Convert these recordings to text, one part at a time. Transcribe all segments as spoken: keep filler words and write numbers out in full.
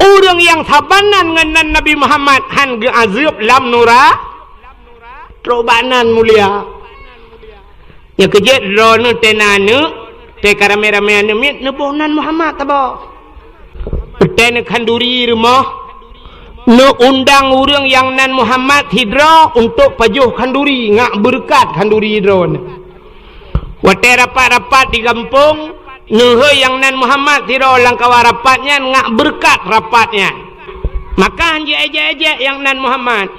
Ureuëng nyang saban nan ngon nan Nabi Muhammad han geuazeueb lam nura, trok bak nan mulia. Nyang keujeuet droeneuh teuh na aneuëk, teuh ka ramé-ramé aneuëk miet neuboh nan Muhammad saboh. Teuh neukhanduri rumoh, neuundang ureuëng nyang nan Muhammad sidroe untuk pajoh khanduri, ngak beureukat khanduri droeneuh. Watée rapat-rapat di gampông, neuhôi nyang nan Muhammad sidroe lam kawan rapat nyan ngak beureukat rapat nyan. Maka han jeuet éjek-éjek nyang nan Muhammad.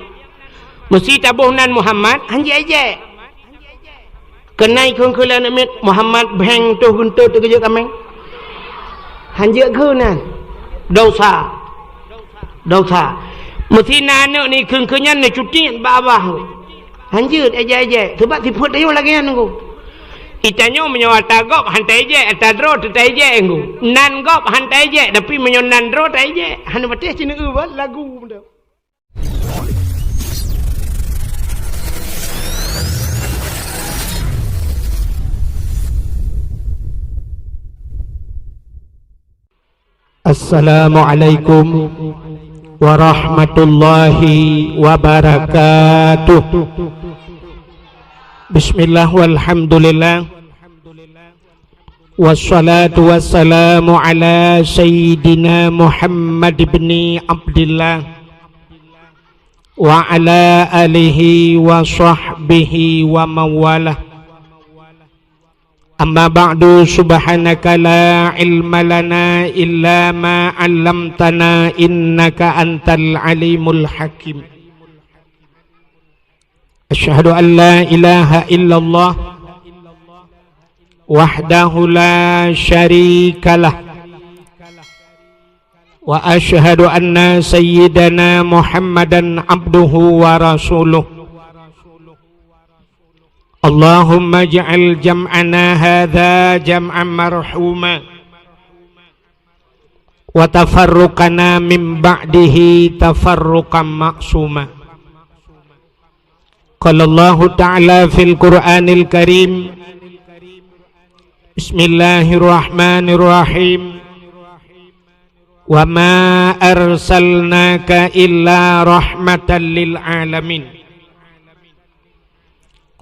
Meusi taboh nan Muhammad, han jeuet éjek. Keunan kheun-kheun lé aneuëk miet, Muhammad bheng toh geuntot teuh geujeuet kaméng. Han jeuet kheun nan. Dosa. Dosa. Meusi na aneuëk ni kheun-kheun nyan neucutit bak babah. Han jeuet éjek-éjek, sabab sifeuet tanyoe lagée nyan nunggu. Itanyoe meunyoe ata gob han taéjek, ata droe teuh taéjek nunggu. Nan gob han taéjek, tapi meunyoe nan droe taéjek, hana patéh cit neueu lagu. Assalamualaikum warahmatullahi wabarakatuh. Bismillah walhamdulillah. Wassalatu wassalamu ala sayyidina Muhammad ibni Abdillah wa ala alihi wa sahbihi wa mawalah. Amma ba'du, subhanaka la ilma lana illa ma 'allamtana innaka antal alimul hakim. Asyhadu an la ilaha illallah wahdahu la syarikalah, wa asyhadu anna sayyidana Muhammadan abduhu wa rasuluh. Allahumma ij'al jam'ana hadza jam'an marhuma, wa tafarruqana min ba'dihi tafarruqan ma'suma. Qala Allahu ta'ala fil Qur'anil Karim, Bismillahirrahmanirrahim. Wa ma arsalnaka illa rahmatan lil alamin.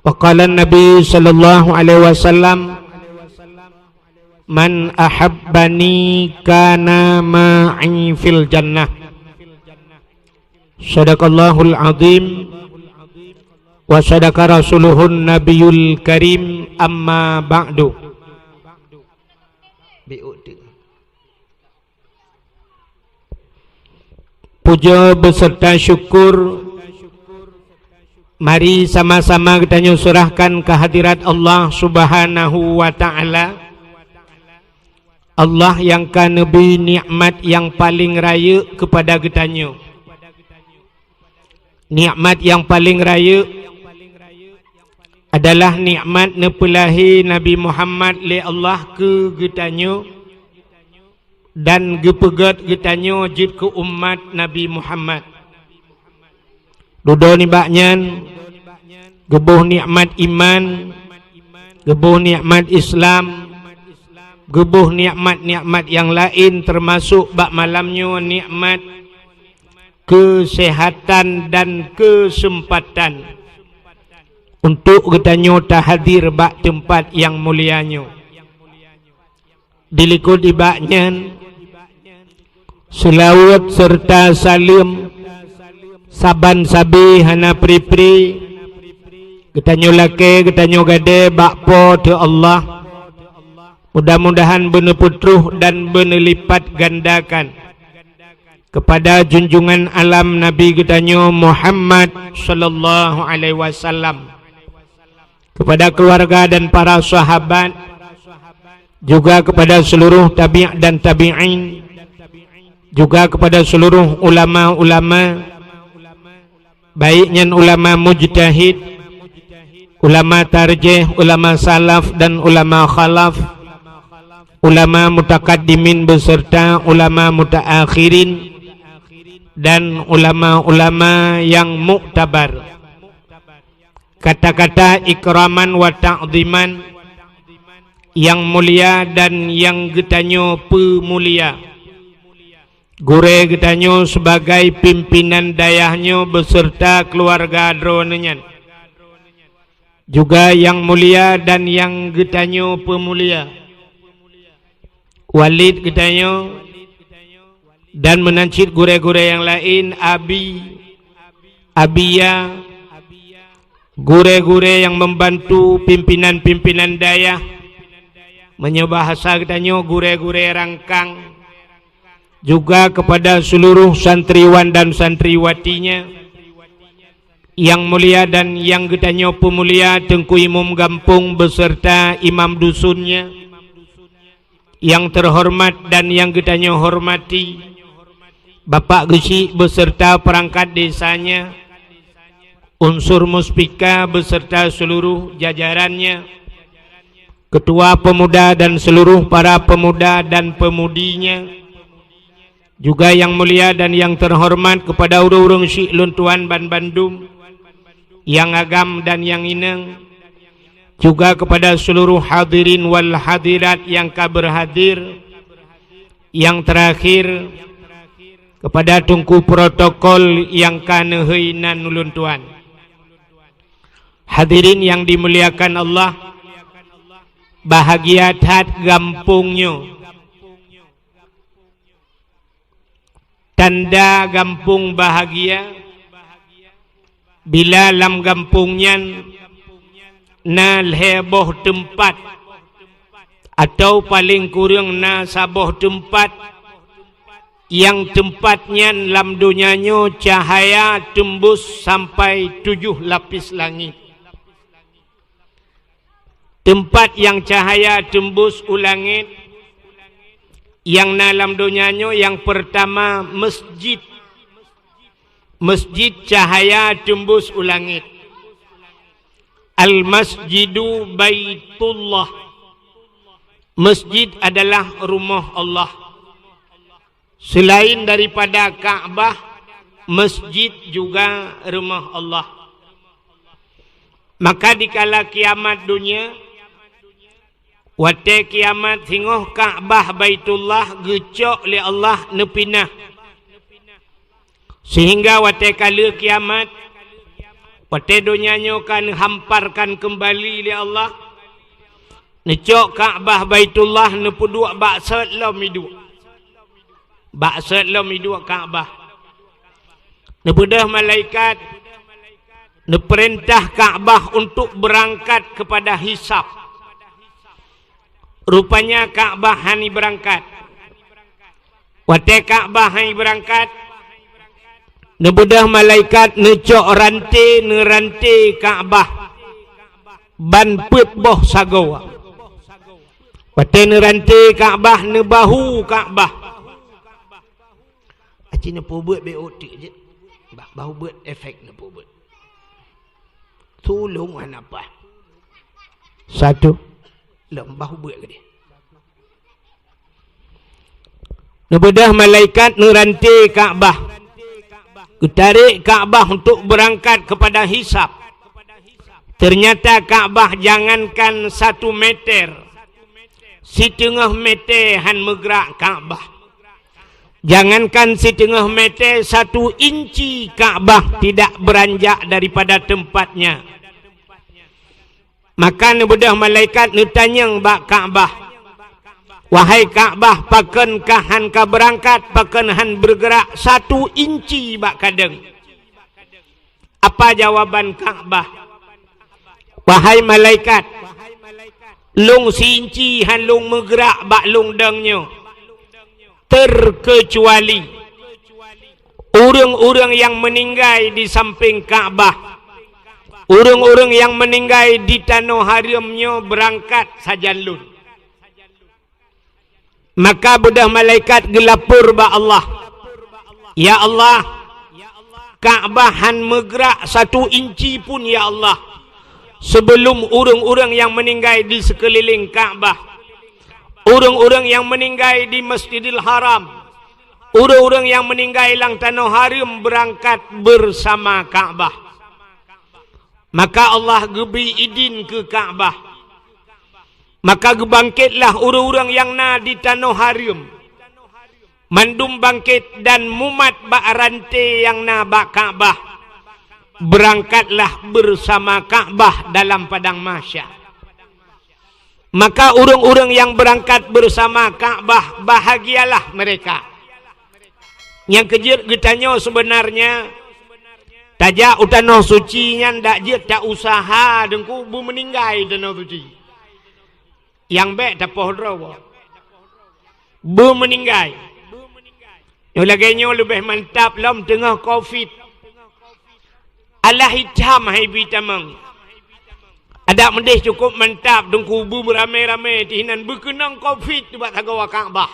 Wa qala Nabi sallallahu alaihi wasallam, "Man ahabbani kana ma'i fil jannah." Sadaqallahul azim wa sadaqa rasuluhun nabiyul karim, amma ba'du. Puja beserta syukur mari sama-sama geutanyoe serahkan kehadirat Allah Subhanahu wa Ta'ala. Allah nyang ka neubri nikmat nyang paleng rayeuk keupada geutanyoe. Nikmat nyang paleng rayeuk adalah nikmat neupeulahé Nabi Muhammad lé Allah keu geutanyoe dan geupeugét geutanyoe jeuet keu umat Nabi Muhammad. Dudoe nibak nyan, geuboh nikmat iman, geuboh nikmat Islam, geuboh nikmat-nikmat nyang laén, teumasok bak malam nyoe nikmat keuseuhatan dan keuseumpatan untuk geutanyoe tahadir bak teumpat nyang mulia nyoe. Dilikot nibak nyan, seulaweuet seureuta saleuem saban sabe hana pri-pri geutanyoe lakée, geutanyoe gadée bak Po teu Allah. Mudah-mudahan beuneupeutroh dan beuneulipat gandakan keupada junjungan alam Nabi geutanyoe Muhammad sallallahu alaihi wasallam, keupada keuluwarga dan para sahabat, juga keupada seuluruh tabi' dan tabi'in, juga keupada seuluruh ulama-ulama, baik nyan ulama mujtahid, ulama tarjih, ulama salaf dan ulama khalaf, ulama mutakaddimin beserta ulama mutaakhirin, dan ulama-ulama nyang muktabar. Kata-kata ikraman wa ta'ziman, nyang mulia dan nyang geutanyoe peumulia. Gurée geutanyoe sibagai pimpinan dayah nyoe beuseurta keuluwarga droeneuh nyan. Juga nyang mulia dan nyang geutanyoe peumulia, Walid geutanyoe, dan meunan cit gurée-gurée nyang laén, Abi, Abiya, gurée-gurée nyang membantu pimpinan-pimpinan dayah, meunyoe bahasa geutanyoe gurée-gurée rangkang, juga kepada seluruh santriwan dan santriwatinya, nyang mulia dan nyang geutanyoe peumulia Teungku Imum Gampông beserta imam dusunnya, nyang terhormat dan nyang geutanyoe hormati Bapak Geuchik beserta perangkat desanya, unsur muspika beserta seluruh jajarannya, ketua pemuda dan seluruh para pemuda dan pemudinya, juga nyang mulia dan nyang terhormat kepada ureuëng-ureuëng syik lôn tuan banbandum, nyang agam dan nyang inong, juga kepada seluruh hadirin wal hadirat nyang ka berhadir, nyang terakhir, kepada teungku protokol nyang ka neuhôi nan ulôn tuan. Hadirin nyang dimuliakan Allah, bahagia that gampông nyoe. Tanda gampông bahagia, bila lam gampông nyan na lhée boh teumpat, atau paleng kureueng na saboh teumpat, nyang teumpat nyan lam donya nyoe cahaya teumbus sampai tujoh lapis langét. Teumpat nyang cahaya teumbus u langét nyang na lam donya nyoe nyang peurtama, meusjid. Meusjid cahaya teumbus u langét. Al-Masjidu Baitullah. Meusjid adalah rumoh Allah. Selain daripada Ka'bah, meusjid juga rumoh Allah. Maka dikala kiamat donya, watée kiamat singoh Ka'bah Baitullah geucok lé Allah neupinah. Sehingga watée ka lheueh kiamat, watée donya nyoe ka neuhamparkan keumbali lé Allah, neucok Ka'bah Baitullah neupeuduek bak sot lom iduek. Bak sot lom iduek Ka'bah. Neubeudôh malaikat, neupeurintah Ka'bah untuk beurangkat keupada hisab. Rupanya Ka'bah hana beurangkat. Watée Ka'bah hana beurangkat, neubeudôh malaikat neucok ranté, neuranté Ka'bah ban peuet boh sagoe. Watée neuranté Ka'bah, neubahu Ka'bah. Aci neupeubuet bé utik jeuet. Bah, bahu buet efek neupeubuet. Tulông hana paih. Satu. Lom bahu buet keudeh. Neubeudôh malaikat neuranté Ka'bah. Geutarek Ka'bah untuk beurangkat keupada hisab. Ternyata Ka'bah jangankan satu meter, siteungoh meter han meugrak Ka'bah. Jangankan siteungoh meter, satu inci Ka'bah tidak beranjak daripada tempatnya. Maka neubeudôh malaikat neutanyong bak Ka'bah, "Wahai Ka'bah, pakon ka han ka beurangkat, pakon han beureugerak satu inci bak kadeueng?" Apa jawaban Ka'bah? "Wahai malaikat, lôn si inci han lôn meugrak bak lôn dong nyoe, terkecuali ureuëng-ureuëng nyang meuninggai di sampéng Ka'bah, ureuëng-ureuëng nyang meuninggai di tanoh hareuem nyoe beurangkat sajan lôn." Maka beudôh malaikat geulapor bak Allah, "Ya Allah, Ka'bah han meugrak satu inci pun, ya Allah, sebelum ureuëng-ureuëng nyang meuninggai di sikeulileng Ka'bah, ureuëng-ureuëng nyang meuninggai di Masjidil Haram, ureuëng-ureuëng nyang meuninggai lam tanoh hareuem beurangkat beusama Ka'bah." Maka Allah geubri idin keu Ka'bah. Maka geubangketlah ureuëng-ureuëng nyang na di tanoh hareuem. Mandum bangkét dan mumat bak ranté nyang na bak Ka'bah. Beurangkatlah beusama Ka'bah dalam padang mahsyar. Maka ureuëng-ureuëng nyang beurangkat beusama Ka'bah, bahagialah mereka. Nyang keujeuet geutanyoe seubeunarnya, tajak u tanoh suci nyan dak jeuet ta-useuha deungku beumeuninggai tanoh suci. Nyang bék tapoh droe. Beumeuninggai. Nyoe lagée nyoe leubeh mantap lom teungoh covid. Alah itam hai bi tamong. Adak meudeh cukup mantap deungku beuramé-ramé tihinan beukeunong covid bak sagoe Ka'bah.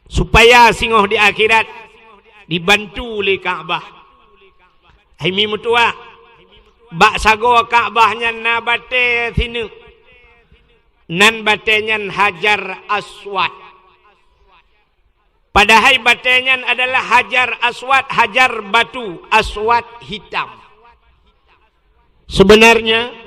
Supaya singoh di akhirat dibantu lé Ka'bah. Hai mi meutuah, bak sagoe Ka'bah nyan na batée sineuk. Nan batée nyan Hajar Aswad. Padahai batée nyan adalah Hajar Aswad, hajar batu, aswad hitam. Sebenarnya,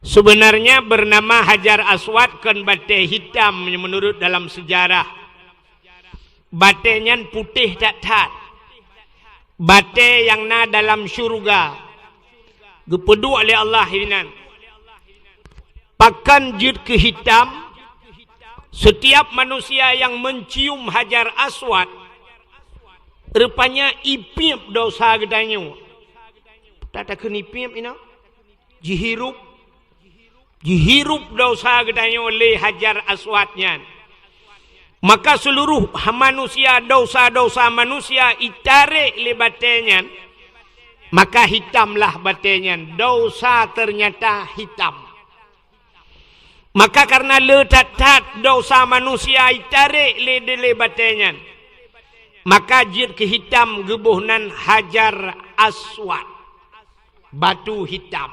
Sebenarnya bernama Hajar Aswad kon batée hitam menurut dalam sejarah. Batée nyan putéh that-that. Batée nyang na dalam syeuruga. Geupeuduek lé Allah inan. Pakon jeuet keu hitam? Setiap manusia yang mencium Hajar Aswad, rupanya ipiep dosa geutanyoe. Tatakheun ipiep inoe? Jihirup, jihirup dosa geutanyoe lé Hajar Aswad nyan. Maka seluruh ha-, manusia, dosa-dosa manusia itarek lé batée nyan, maka hitamlah batée nyan. Dosa ternyata hitam. Maka karena le that-that dosa manusia itarek lé dilée batée nyan, maka jeuet keu hitam geuboh nan Hajar Aswad, batu hitam.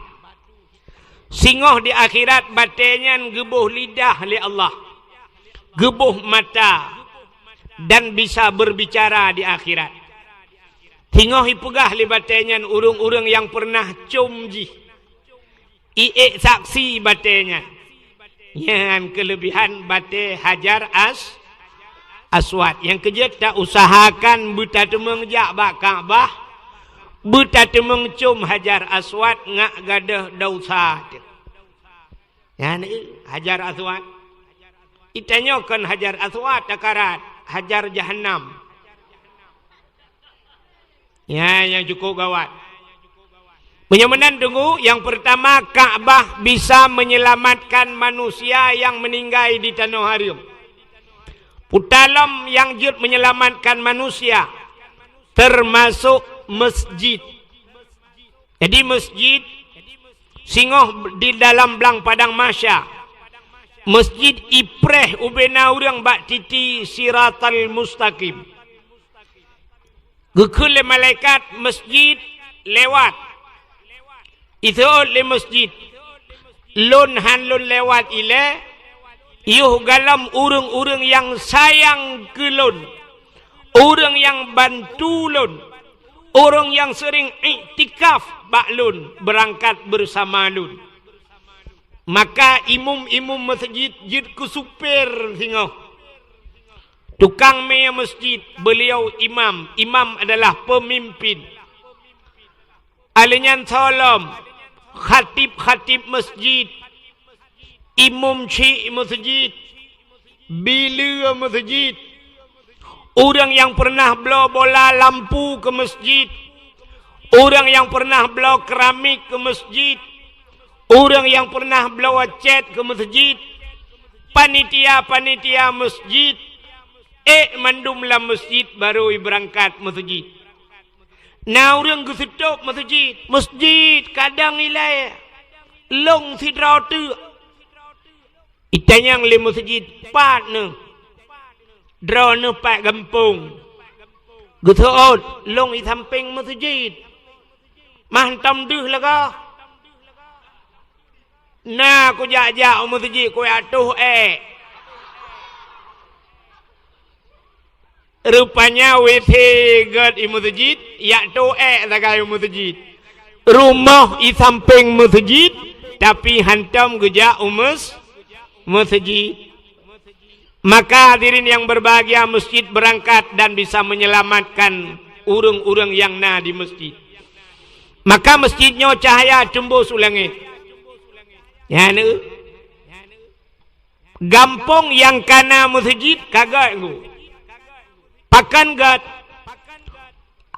Singoh di akhirat batée nyan geuboh lidah lé Allah, geuboh mata, dan bisa berbicara di akhirat. Singoh ipeugah lé batée nyan ureuëng-ureuëng nyang peureunah com jih. Iék saksi batée nyan. Nyan keuleubihan batée Hajar As-, Aswad. Nyang keujeuet ta-useuhakan beutateumeung jak bak Ka'bah, beutateumeung com Hajar Aswad ngat gadôh dosa teuh. Nyan, eh, Hajar Aswad. Itanyoe kon Hajar Aswad takarat, Hajar Jahannam. Ya, nyang cukup gawat. Meunyoe meunan tunggu, yang pertama, Ka'bah bisa menyelamatkan manusia yang meninggai di tanoh hareuem. Puta lom nyang jeuet menyelamatkan manusia, termasuk masjid. Jadi masjid singoh di dalam blang padang mahsyar. Masjid ipreh ubena ureuëng bak titi Siratal Mustaqim. Geukheun lé malaikat masjid lewat. Iseuôt lé masjid, "Lôn han lôn lewat ilée, yoh galom ureuëng-ureuëng nyang sayang keu lôn, ureuëng nyang bantu lôn, ureuëng nyang seuring iktikaf bak lôn, beurangkat beusama lôn." Maka imum-imum masjid jeuet keu supir singoh. Tukang mé masjid, beuliau imam. Imam adalah peumimpin. Alheuh nyan soe lom, khatib-khatib masjid, imum chik masjid, bileue masjid, ureuëng nyang peureunah bloe bola lampu keu masjid, ureuëng nyang peureunah bloe keramik keu masjid, ureuëng nyang peureunah bloe cét keu masjid, panitia-panitia masjid, ék mandum lam masjid barô ibeurangkat masjid. Na ureuëng geuseutôb masjid, masjid kadang ilée lông sidroe teuk. Itanyong lé masjid, "Pat neuh?" "Droeneuh pat gampông." Geuseuôt, "Lông i sampéng masjid." "Mah hantom deuh lagoe?" "Na kujak-jak u masjid kujak toh ék." Rupanya W C gét i meuseujid, jak toe ék sagai u meuseujid. Rumoh i sampéng meuseujid, tapi hantom geujak u meus-, meuseujid. Maka hadirin yang berbahagia, masjid berangkat dan bisa menyelamatkan ureuëng-ureuëng nyang na di masjid. Maka masjid nyoe cahya teumbus u langét. Nyan, gampông nyang kana meuseujid ka gét ngon. Pakon gét?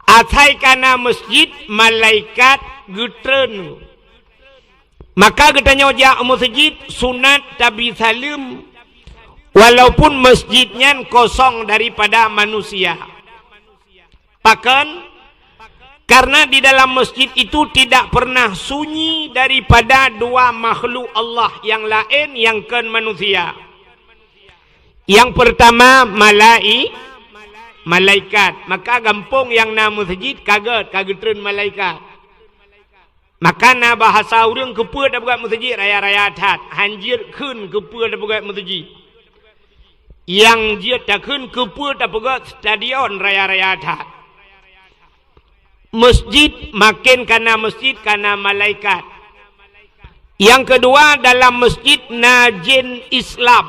Asai kana masjid, malaikat geutreun. Maka geutanyoe jak meuseujid sunat tabi saleuem, walaupun masjid nyan kosong daripada manusia. Pakon? Karena di dalam masjid itu tidak pernah sunyi daripada dua makhluk Allah yang laén nyang kon manusia. Yang pertama, malai-, malaikat. Maka gampông nyang na meuseujid ka gét, ka geutreun malaikat. Maka na bahasa ureuëng keupeue tapeugét meuseujid raya-raya that, hanjeuet kheun keupeue tapeugét meuseujid. Nyang jeuet takheun keupeue tapeugét stadion raya-raya that. Masjid maken kana masjid kana malaikat. Nyang keudua, dalam masjid na jén Islam.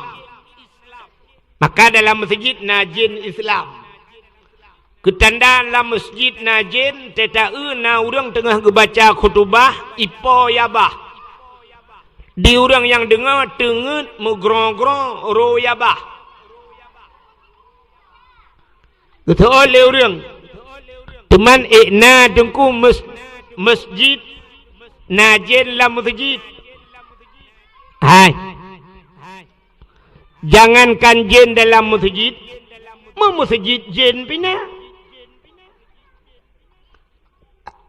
Maka dalam meuseujid na jén Islam. Keutanda lam meuseujid na jén, teuta-eu na ureuëng teungoh geubaca khutubah, ipo yabah. Di ureuëng nyang deungoe teungeut meugroe-groe roe yabah. Geuseuôt lé ureuëng, "Teuman ék na Teungku meus-, meuseujid na jén lam meuseujid?" Hai. Jangankan jén dalam meuseujid, meumeuseujid jén pih na.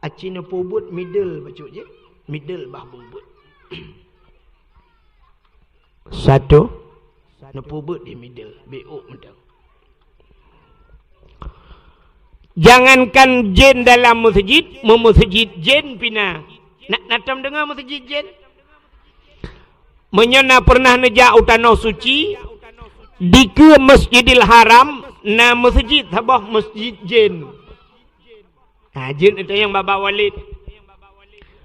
Aci neupeubuet middle bacut jih, middle bah bubuet. Satu, neupeubuet di middle, B O mantong. Jangankan jén dalam meuseujid, meumeuseujid jén pih na. Na, na tom deungoe meuseujid jén? Meunyoe na pernah neujak u Tanoh Suci, dikeue Masjidil Haram na meuseujid saboh meuseujid jén. Ha, jén itu nyang babah Walid.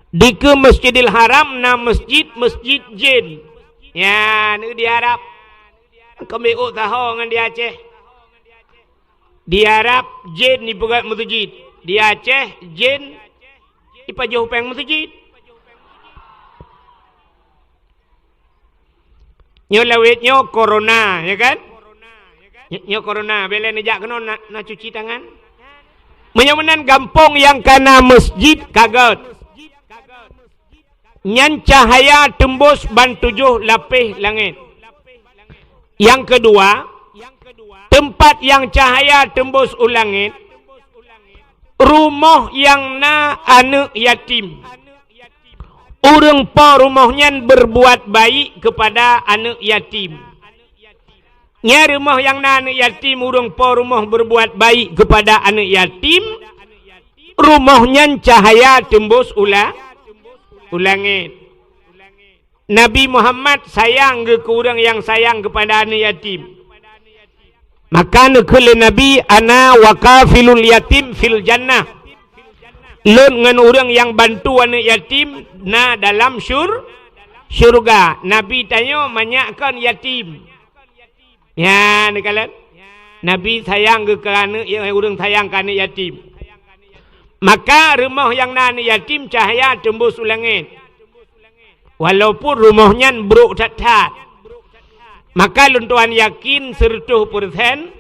Dikeue Masjidil Haram na meuseujid, meuseujid jén. Nyan di Arab. Keumiuk saho ngon di Aceh. Di Arab jén jipeugét meuseujid, di Aceh jén jipajoh péng meuseujid. Nyoe lawét nyoe corona, ya kan? Nyoe, nyoe corona, bèk lé neujak keunoe na, na cuci tangan. Meunyoe meunan gampông nyang kana meuseujid ka gét. Nyan cahya teumbus ban tujoh lapéh langét. Nyang keudua, teumpat nyang cahya teumbus u langét, rumoh nyang na aneuëk yatim. Ureuëng po rumoh nyan berbuat baik kepada aneuëk yatim. Nyan rumoh nyang na aneuëk yatim, ureuëng po rumoh berbuat baik kepada aneuëk yatim, rumoh nyan cahya teumbus u la-, u langét. Nabi Muhammad sayang geuh keu ureuëng nyang sayang keupada aneuëk yatim. Maka neukheun lé Nabi, "Ana wa kafilul yatim fil jannah." Lôn ngon ureuëng nyang bantu aneuëk yatim na dalam syur-, syurga. Nabi tanyoe manyak kon yatim. Nyan, neukalon. Nabi sayang geuh keu aneuëk, ya, ureuëng sayang keu aneuëk yatim. Maka rumoh nyang na aneuëk yatim cahya teumbus u langét. Walaupun rumoh nyan brok that-that. Maka lôn tuan yakin seureutôh persen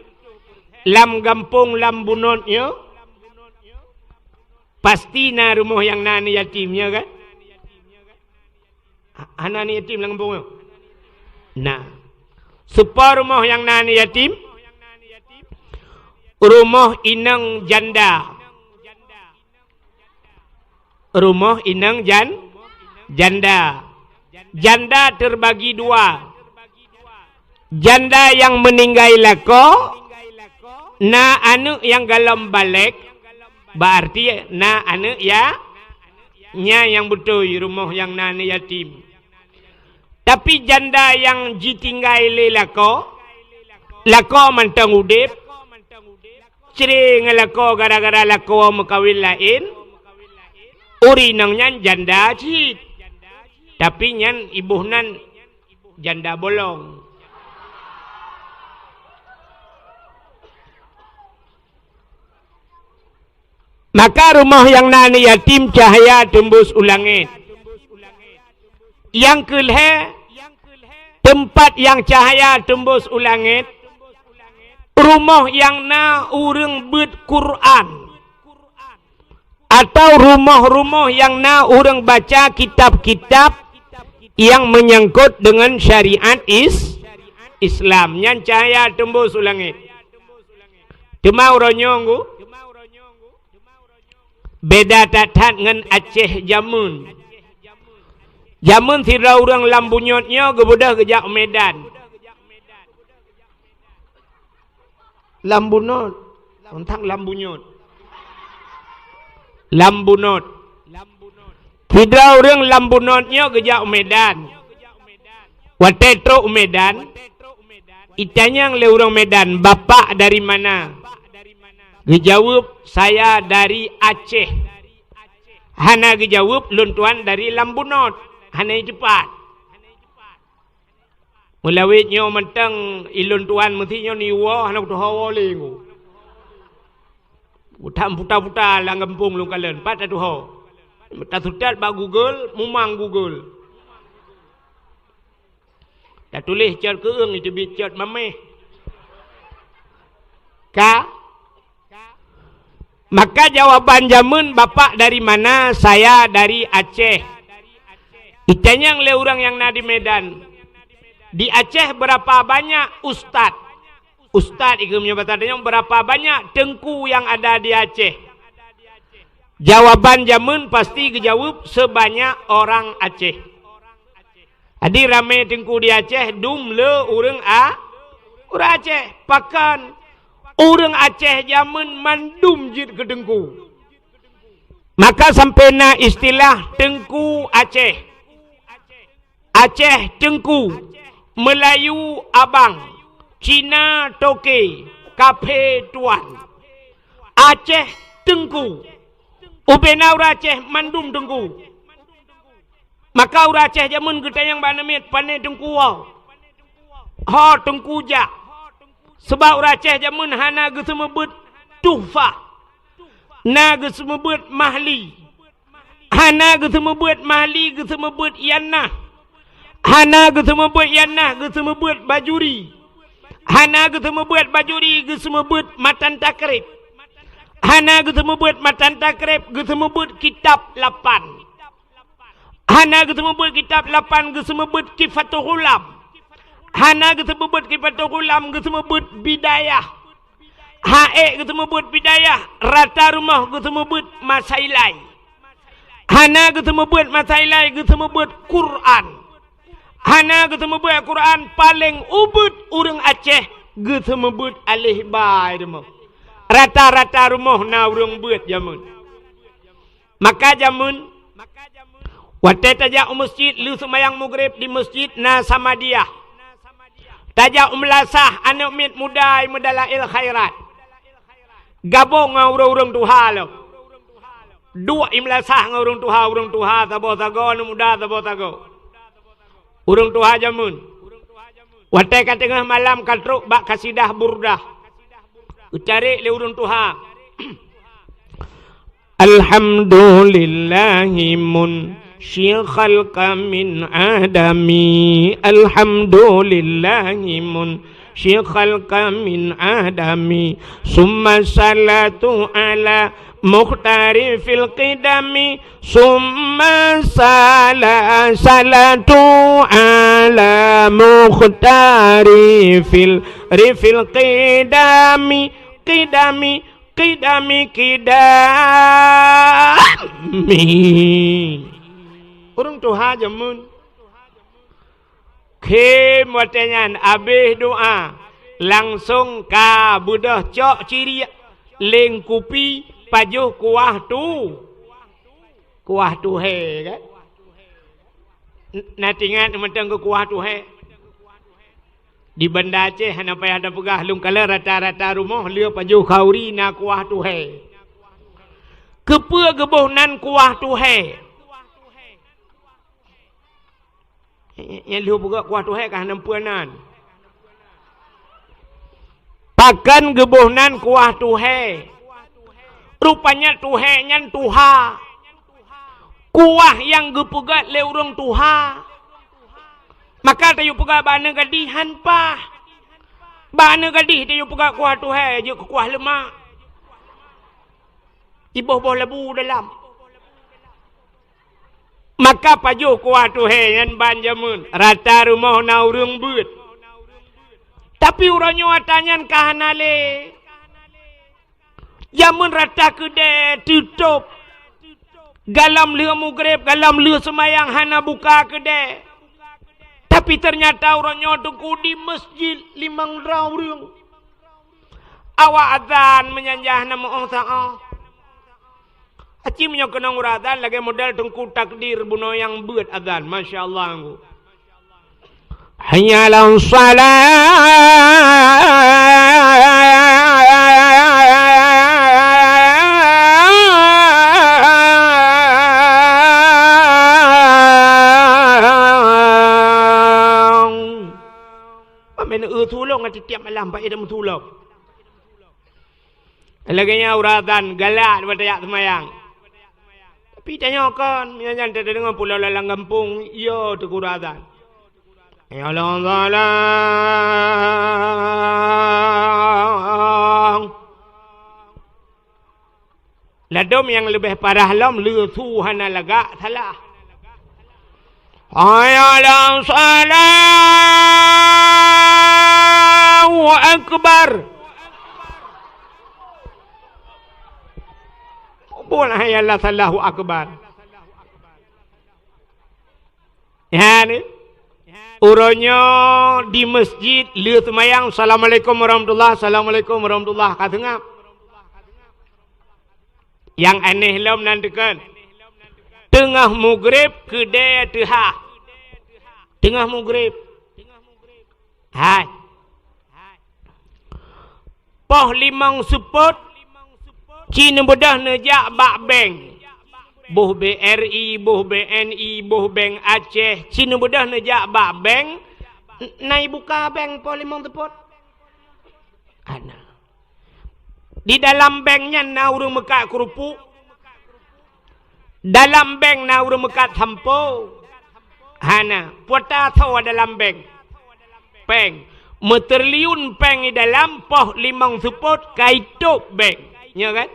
lam gampông lam bunot nyoe pasti na rumoh nyang na aneuëk yatim, ya kan? Ha-, hana aneuëk yatim lam gampông nyoe? Na. Soe po rumoh nyang na aneuëk yatim? Rumoh inong janda. Rumoh inong jan-, janda. Janda terbagi dua. Janda nyang meuninggai lakoe, na aneuëk nyang golom balek, berarti na aneuëk ya-, nyan nyang beutôi rumoh nyang na aneuëk yatim. Tapi janda nyang jitinggai lé lakoe, lakoe mantong udeb, Cre ngon lakoe gara-gara lakoe meukawen laén, ureueng inong nyan janda cit. Tapi nyan iboh nan janda bolong. Maka rumoh nyang na aneuk yatim cahya teumbus u langét. Nyang keu lhèe, teumpat nyang cahya teumbus u langét, rumoh nyang na ureueng beuet Quran, atau rumoh-rumoh nyang na ureueng baca kitab-kitab nyang meunyangkot deungon syariat is-, Islam. Nyan cahya teumbus u langét. Teuma uroe nyoe, beda that-that ngon Aceh jameun. Jameun sidroe ureueng lam bunyot nyoe geubeudôh geujak u Medan. Lam bunyot. Teuntang lam bunyot. Lam bunyot. Sidroe ureueng lam bunyot nyoe geujak u Medan. Watèe trok u Medan, itanyong lé ureueng Medan, "Bapak dari mana?" Geujaweueb, "Saya dari Aceh." Hana geujaweueb, "Lôn tuan dari lam bunyot." Hana jiteupat. Meulawét nyoe mantong ilôn tuan meusi nyoe niwoe hana kutuho woe lé nyoe. Utam puta-puta lam gampông lôn kalon, pat tatuho. Tasutat bak Google, mumang Google. Tatuléh cot keueung, iteubiet cot maméh. Ka? Maka jawaban jameun, "Bapak dari mana?" "Saya dari Aceh." Itanyong lé ureueng nyang na di Medan, "Di Aceh berapa banyak ustaz?" Ustaz ikeu meunyoe basa tanyong, "Berapa banyak teungku yang ada di Aceh?" Jawaban jameun pasti geujaweueb, "Sebanyak orang Aceh." Jadi ramé teungku di Aceh dum le ureueng a-, ureueng Aceh. Pakon? Ureueng Aceh jameun mandum jeuet keu teungku. Maka sampoe na istilah Teungku Aceh. Aceh Teungku, Meulayu Abang, Cina Toke, Kaphé Tuan. Aceh Teungku. Ubena ureueng Aceh mandum teungku. Maka ureueng Aceh jameun geutanyong bak aneuk miet, "Pané teungku woe?" "Ho teungku jak." Sabab ureueng Aceh jameun hana geuseumeubeuet tuhfah, na geuseumeubeuet mahli. Hana geuseumeubeuet mahli, geuseumeubeuet yanah. Hana geuseumeubeuet yanah, geuseumeubeuet bajuri. Hana geuseumeubeuet bajuri, geuseumeubeuet matan takrib. Hana geuseumeubeuet matan takrib, geuseumeubeuet kitab lapan. Hana geuseumeubeuet kitab lapan, geuseumeubeuet Tuhfatul Ghulam. Hana geuseumeubeuet Tuhfatul Ghulam, geuseumeubeuet Bidayah. Hana geuseumeubeuet Bidayah, rata rumoh geuseumeubeuet Masailai. Hana geuseumeubeuet Masailai, geuseumeubeuet Quran. Hana geuseumeubeuet Quran, paléng ubit ureueng Aceh geuseumeubeuet aleh ba rumoh. Rata-rata rumoh na ureueng beuet jameun. Maka jameun, watée tajak u meuseujid lheueh seumayang Maghrib di meuseujid na Samadiyah. Tajak u meulasah aneuk miet muda i Meudalail Khairat. Gabong ngon ureueng-ureueng tuha lom. Duek i meulasah ngon ureueng tuha, ureueng tuha saboh sagoe, aneuk muda saboh sagoe. Ureueng tuha jameun. Watée ka teungoh malam ka trok bak kasidah Burdah. Geucari lé ureueng tuha. Alhamdulillahi munsyil khalqa min adami. Alhamdulillahi munsyil khalqa min adami. Summa salatu ala mukhtari fil qidami. Summa sala-, salatu ala mukhtari fil, rifil qidami. Qidami, qidami, qidami. Ureueng tuha jameun. Khém watée nyan abéh doá, langsong ka beudôh cok ciriek, leng kupi, pajoh kuah tu. Kuah tuhé kan? N-, na teuingat mantong keu kuah tuhé? Di Banda Aceh hana payah tapeugah, lôn kalon rata-rata rumoh le pajoh khauri na kuah tuhée. Keupeue geuboh nan kuah tuhée? Nyang lheueh peugah kuah tuhée ka hana peue nan. Pakon geuboh nan kuah tuhée? Rupanya tuhée nyan tuha. Kuah nyang geupeugét lé ureuëng tuha. Maka tayue peugah bak aneuk gadih han paih. Bak aneuk gadih tayue peugah kuah tuhée jeuet keu kuah leumak. Iboh-boh labu dalam. Maka pajoh kuah tuhée nyan ban jameun, rata rumoh na ureuëng beuet. Tapi uroe nyoe ata nyan ka hana lé. Jameun rata keudée teutôb. Galom lheueh mugreb, galom lheueh seumayang hana buka keudée. Tapi teunyata uroe nyoe teungku di meuseujid limong droe ureuëng. Awak azan meunyan jah na meuoh saoh. Aci meunyoe keunong uroe azan lagée model teungku takdir bunoe nyang beuet azan, masya Allah ngku. Hayya 'alas shalah. Mamen eu tulông ati tiap malam pai dah tulông. Lagée nyan uroe azan galak daripada jak seumayang. Tapi tanyoe kon, meunyoe nyan tadeungoe pulo lam gampông, yo teuguru azan. Ya Allah, salam. Ladom nyang leubeh parah lom, leusu hana lagak salah. Hayya 'alas shalah, Allahu akbar. Bukan hayya 'alas shalah, Allahu akbar. Ya ni. Uroe nyoe di meuseujid le seumayang, "Assalamualaikum warahmatullah, assalamualaikum warahmatullah," ka seungab. Nyang aneh lom nan teukon. Teungoh mugreb keudée teuhah. Teungoh mugreb. Hai. Poh limong seupôt, ci neubeudôh neujak bak bank. Boh B R I, boh B N I, boh Bank Aceh, ci neubeudôh neujak bak bank, n-, na ibuka bank poh limong seupôt. Hana. Di dalam bank nyan na ureuëng meukat keurupuk. Dalam bank na ureuëng meukat sampo. Hana, peue ta tho dalam bank. Péng. Meutriliun péng di dalam, poh limong seupôt ka itôb bank. Nyo kan?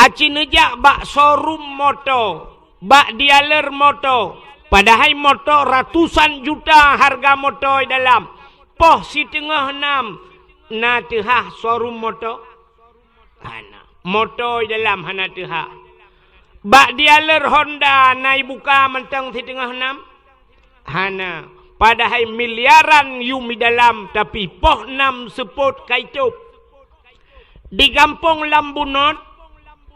Aci neujak bak showroom moto, bak dealer moto, padahai moto ratusan juta harga moto di dalam. Poh siteungoh nam na teuhah showroom moto? Hana. Moto di dalam hana teuhah. Bak dealer Honda na ibuka mantong siteungoh nam? Hana. Padahai miliaran yum di dalam, tapi poh nam seupôt ka itôb. Di gampông lam bunot,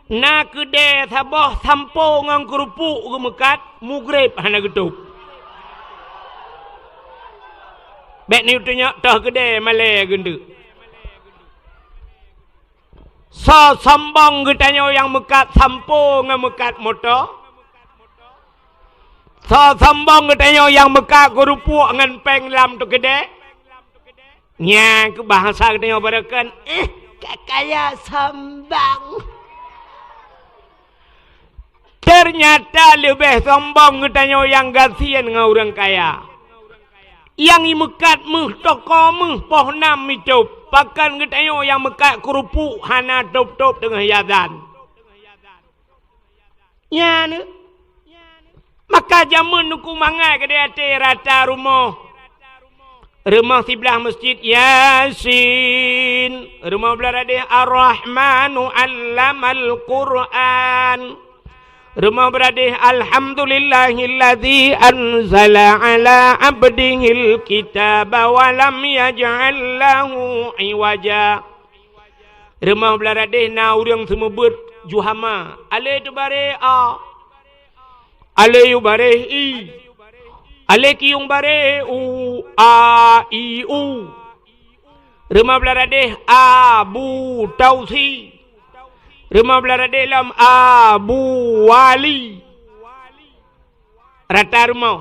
na keudée saboh sampo ngon keurupuk geumeukat, mugreb hana geutôb. Bék ni tunyok toh keudée malée geundeuk. Soe sombong geutanyoe nyang meukat sampo ngon meukat moto? Soe sombong geutanyoe nyang meukat keurupuk ngon péng lam teukeudée? Nyan keu bahasa geutanyoe barokon, eh, ka kaya sombong. Teunyata leubeh sombong geutanyoe nyang gasien ngon ureuëng kaya. Nyang imeukat méuh toko méuh poh nam itôb, pakon geutanyoe nyang meukat keurupuk hana tôb-tôb teungoh azan. Nyan, maka jameun nuku mangat keudeh até rata rumoh. Rumoh siblah masjid Yasin, rumoh blah radeh Ar-Rahmanu 'allamal Qur'an, rumoh blah radeh Alhamdulillahilladzi anzala 'ala 'abdihil kitaba wa lam yaj'al lahu 'iwaja. Rumoh blah radeh na ureuëng seumeubeuet ju hama, alé teubareh a, alé yue bareh i. Alèh kiyong baré u, a, i, u. Reumoh blaih radéh a, bu, tausi. Reumoh blaih radéh lom a, bu, wali. Rata rumoh.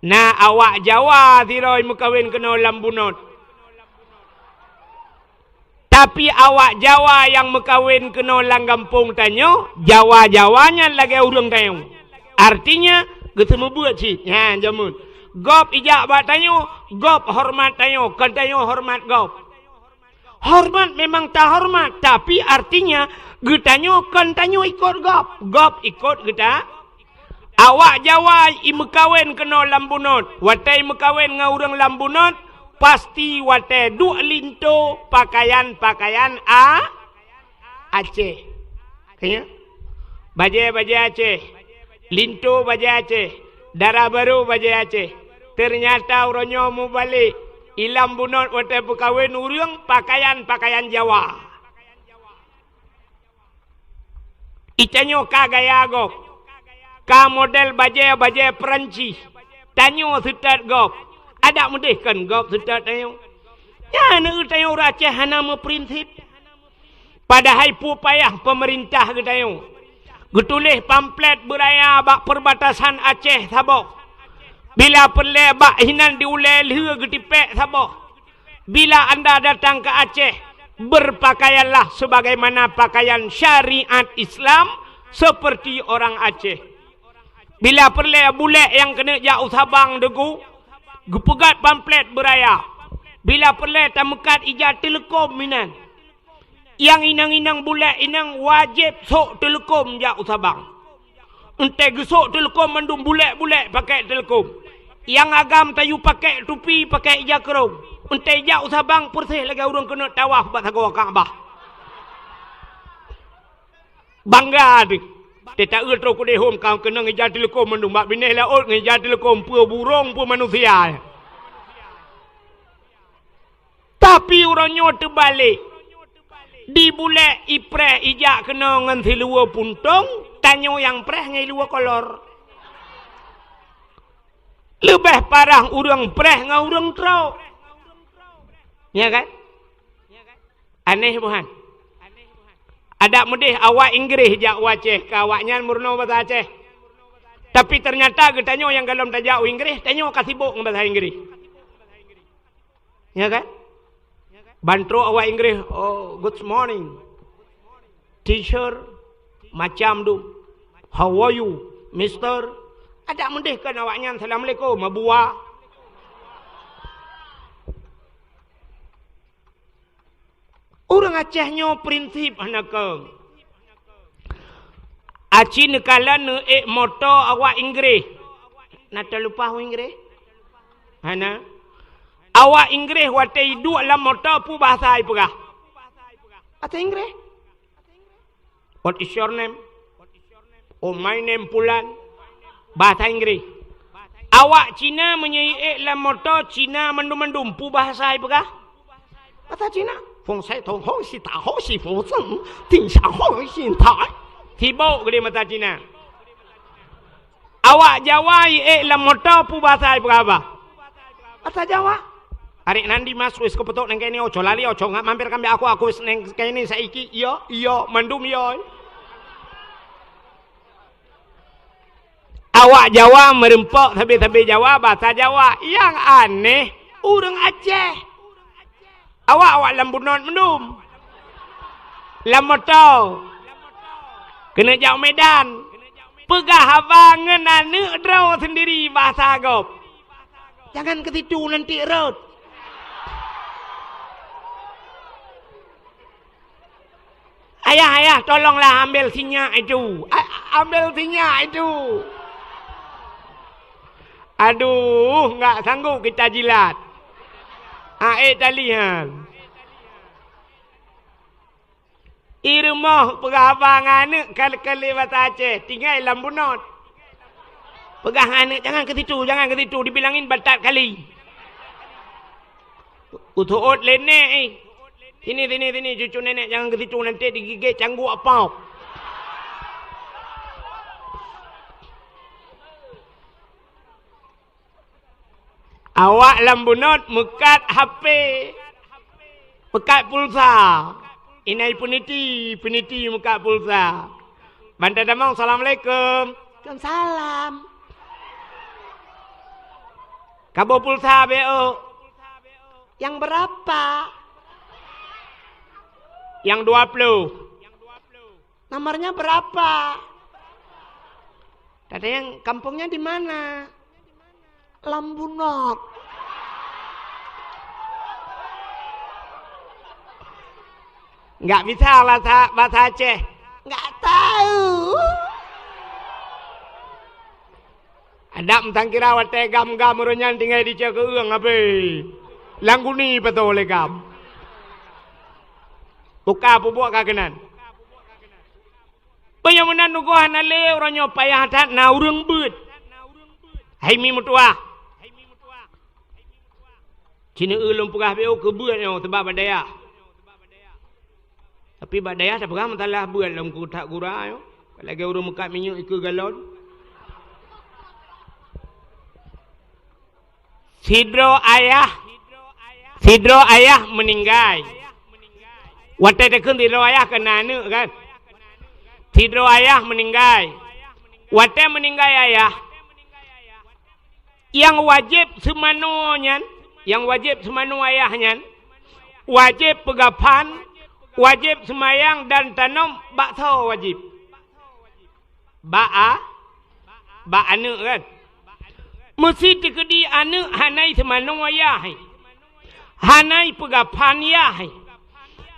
Na awak Jawa sidroe meukawen keunoe lam bunot. Tapi awak Jawa nyang meukawen keunoe lam gampông tanyoe, Jawa-Jawa nyan lagèe ureueng tanyoe. Artinya, geuseumeubeuet cit. Nyan jameun. Gob ijak bak tanyoe, gob horeumat tanyoe, kon tanyoe horeumat gob. Horeumat memang tahoreumat, tapi artinya geutanyoe kon tanyoe ikot gob, gob ikot geuta. Awak Jawa i meukawen keunoe lam bunot. Watèe i meukawen ngon ureueng lam bunot, pasti watèe duek linto pakaian-pakaian a, Aceh. Ka nyan? Bajèe-bajèe Aceh. Linto bajèe Aceh. Dara barô bajèe Aceh. Teunyata uroe nyoe mubalek. I lam bunot watèe peukawen ureueng pakaian-pakaian Jawa. I tanyoe ka gaya gob. Ka model bajèe-bajèe Perancis. Tanyoe seutôt gob. Adak meudeh kon gob seutôt tanyoe. Nyan ureueng tanyoe ureueng Aceh hana meuprinsip. Padahai peue payah peumeurintah geutanyoe. Geutuléh pamflet beuraya bak peurbatasan Aceh saboh. Bila peureulèe bak hinan di ulèe lheueh geutipék saboh. Bila anda datang ke Aceh, berpakaianlah sebagaimana pakaian syariat Islam seperti orang Aceh. Bila peureulèe bulèk nyang keuneuk jak u Sabang deungon geupeugöt pamflet beuraya. Bila peureulèe tameukat ija teuleukom inan. Nyang inong-inong bulèk inong wajéb sôk teuleukom jak u Sabang. Eunteuk geusôk teuleukom mandum bulèk-bulèk pakèk teuleukom. Nyang agam tayue pakèk tupi, pakèk ija keurong. Eunteuk jak u Sabang peureuseh lagèe ureueng keuneuk tawaf bak sagoe Ka'bah. Bangga teuh. Teuta eu trok udeh hom ka keunong ija teuleukom mandum bak binéh laôt ngon ija teuleukom peue burông peue manusia. Tapi uroe nyoe teubalek. Di bulèk ipreh ijak keunoe ngon siluweue puntông, tanyoe nyang preh ngon siluweue kolor. Leubeh parah ureueng preh ngon ureueng trok. Ya kan? Aneh buhan? Adak meudeh awak Inggréh jak u Aceh, keu awaknyan meurunoe basa Aceh. Tapi teunyata geutanyoe nyang gohlom tajak u Inggréh, tanyoe ka sibok ngon basa Inggréh. Ya kan? Ban trok awak Inggréh, "Oh, good morning, teacher," macam tu. "How are you, mister?" Adak meudeh kan awaknyan, "Assalamualaikum, Abuwa." Ureueng Aceh nyoe prinsip hana keueng. Aci neukalon neuék moto awak Inggréh. Na talupa ureueng Inggréh? Hana. Awak Inggréh watèe iduek lam moto peue bahasa ipeugah? Bahasa Inggréh. "What is your name?" "Oh, my name Pulan." Bahasa Inggréh. Awak Cina meunyoe iék lam moto Cina mandum-mandum peue bahasa ipeugah? Bahasa Cina. "Feng sai tong ho si ta ho si fu zeng, ting sha ho si tai." Sibok geude mata Cina. Awak Jawa iék lam moto peue bahasa ipeugah? Bahasa Jawa. "Arék nandi mas wis keupeutôk nang keunoe, oco lali oco ngat mampir kambek aku, aku wis nang keunoe saiki, iyo, iyo, mandum iyo." Awak Jawa meureumpok sabe-sabe Jawa, bahasa Jawa. Nyang aneh, ureueng Aceh. Awak-awak lam bunot mandum. Lam moto. Keuneuk jak u Medan. Peugah haba ngon aneuk droe sendiri bahasa gob. "Jangan ke situ, nanti rot." "Ayah, ayah, tolonglah ambil sinyak itu. A-, ambil sinyak itu." Aduh, enggak sanggup kita jilat. Aék tali nyan. I rumoh peugah haba ngon aneuk ka lé basa Aceh, tinggai lam bunot. Peugah ngon aneuk, "Jangan ke situ, jangan ke situ," dibilangin batat kali. Utôot lé nèk, eh. "Sini, sini, sini, cucu nenek, jangan ke situ, nanti digigit cangguek apau." Awak lam bunot meukat H P, meukat pulsa. Inai peuniti, peuniti meukat pulsa. Ban tatamong, "Assalamualaikum." "Waalaikumsalam." "Kaboh pulsa beu." "Yang berapa?" "Yang dua puluh." "Nomornya berapa?" "Tadi yang kampungnya di mana?" "Lam bunot." Enggak bisa bahasa, bahasa Aceh. Enggak tahu. Adak meusangkira watèe gam-gam ureueng nyan tinggai di Ceukeung, abéh. Lam guni peutoh lé gam. Buka pubuet ka keunan. Peue nyang meunan tugoh hana lé uroe nyoe payah that na ureueng beuet. Hai mi meutuah. Cineue lôn peugah beu keu beuet nyoe teubak bak dayah. Tapi bak dayah tapeugah meusalah beuet lom keu that gura nyoe. Lagèe ureueng meukat minyeuk ikeue galon. Sidroe ayah, sidroe ayah meuninggai. Watèe takheun sidroe ayah kan na aneuk kan? Sidroe ayah meuninggai. Watèe meuninggai ayah, nyang wajéb seumanoe nyan, nyang wajéb seumanoe ayah nyan, wajéb peugaphan, wajéb seumayang dan tanom bak soe wajéb? Bak a-, bak aneuk kan? Meusi teukeudi aneuk hana seumanoe ayah, hana peugaphan ayah,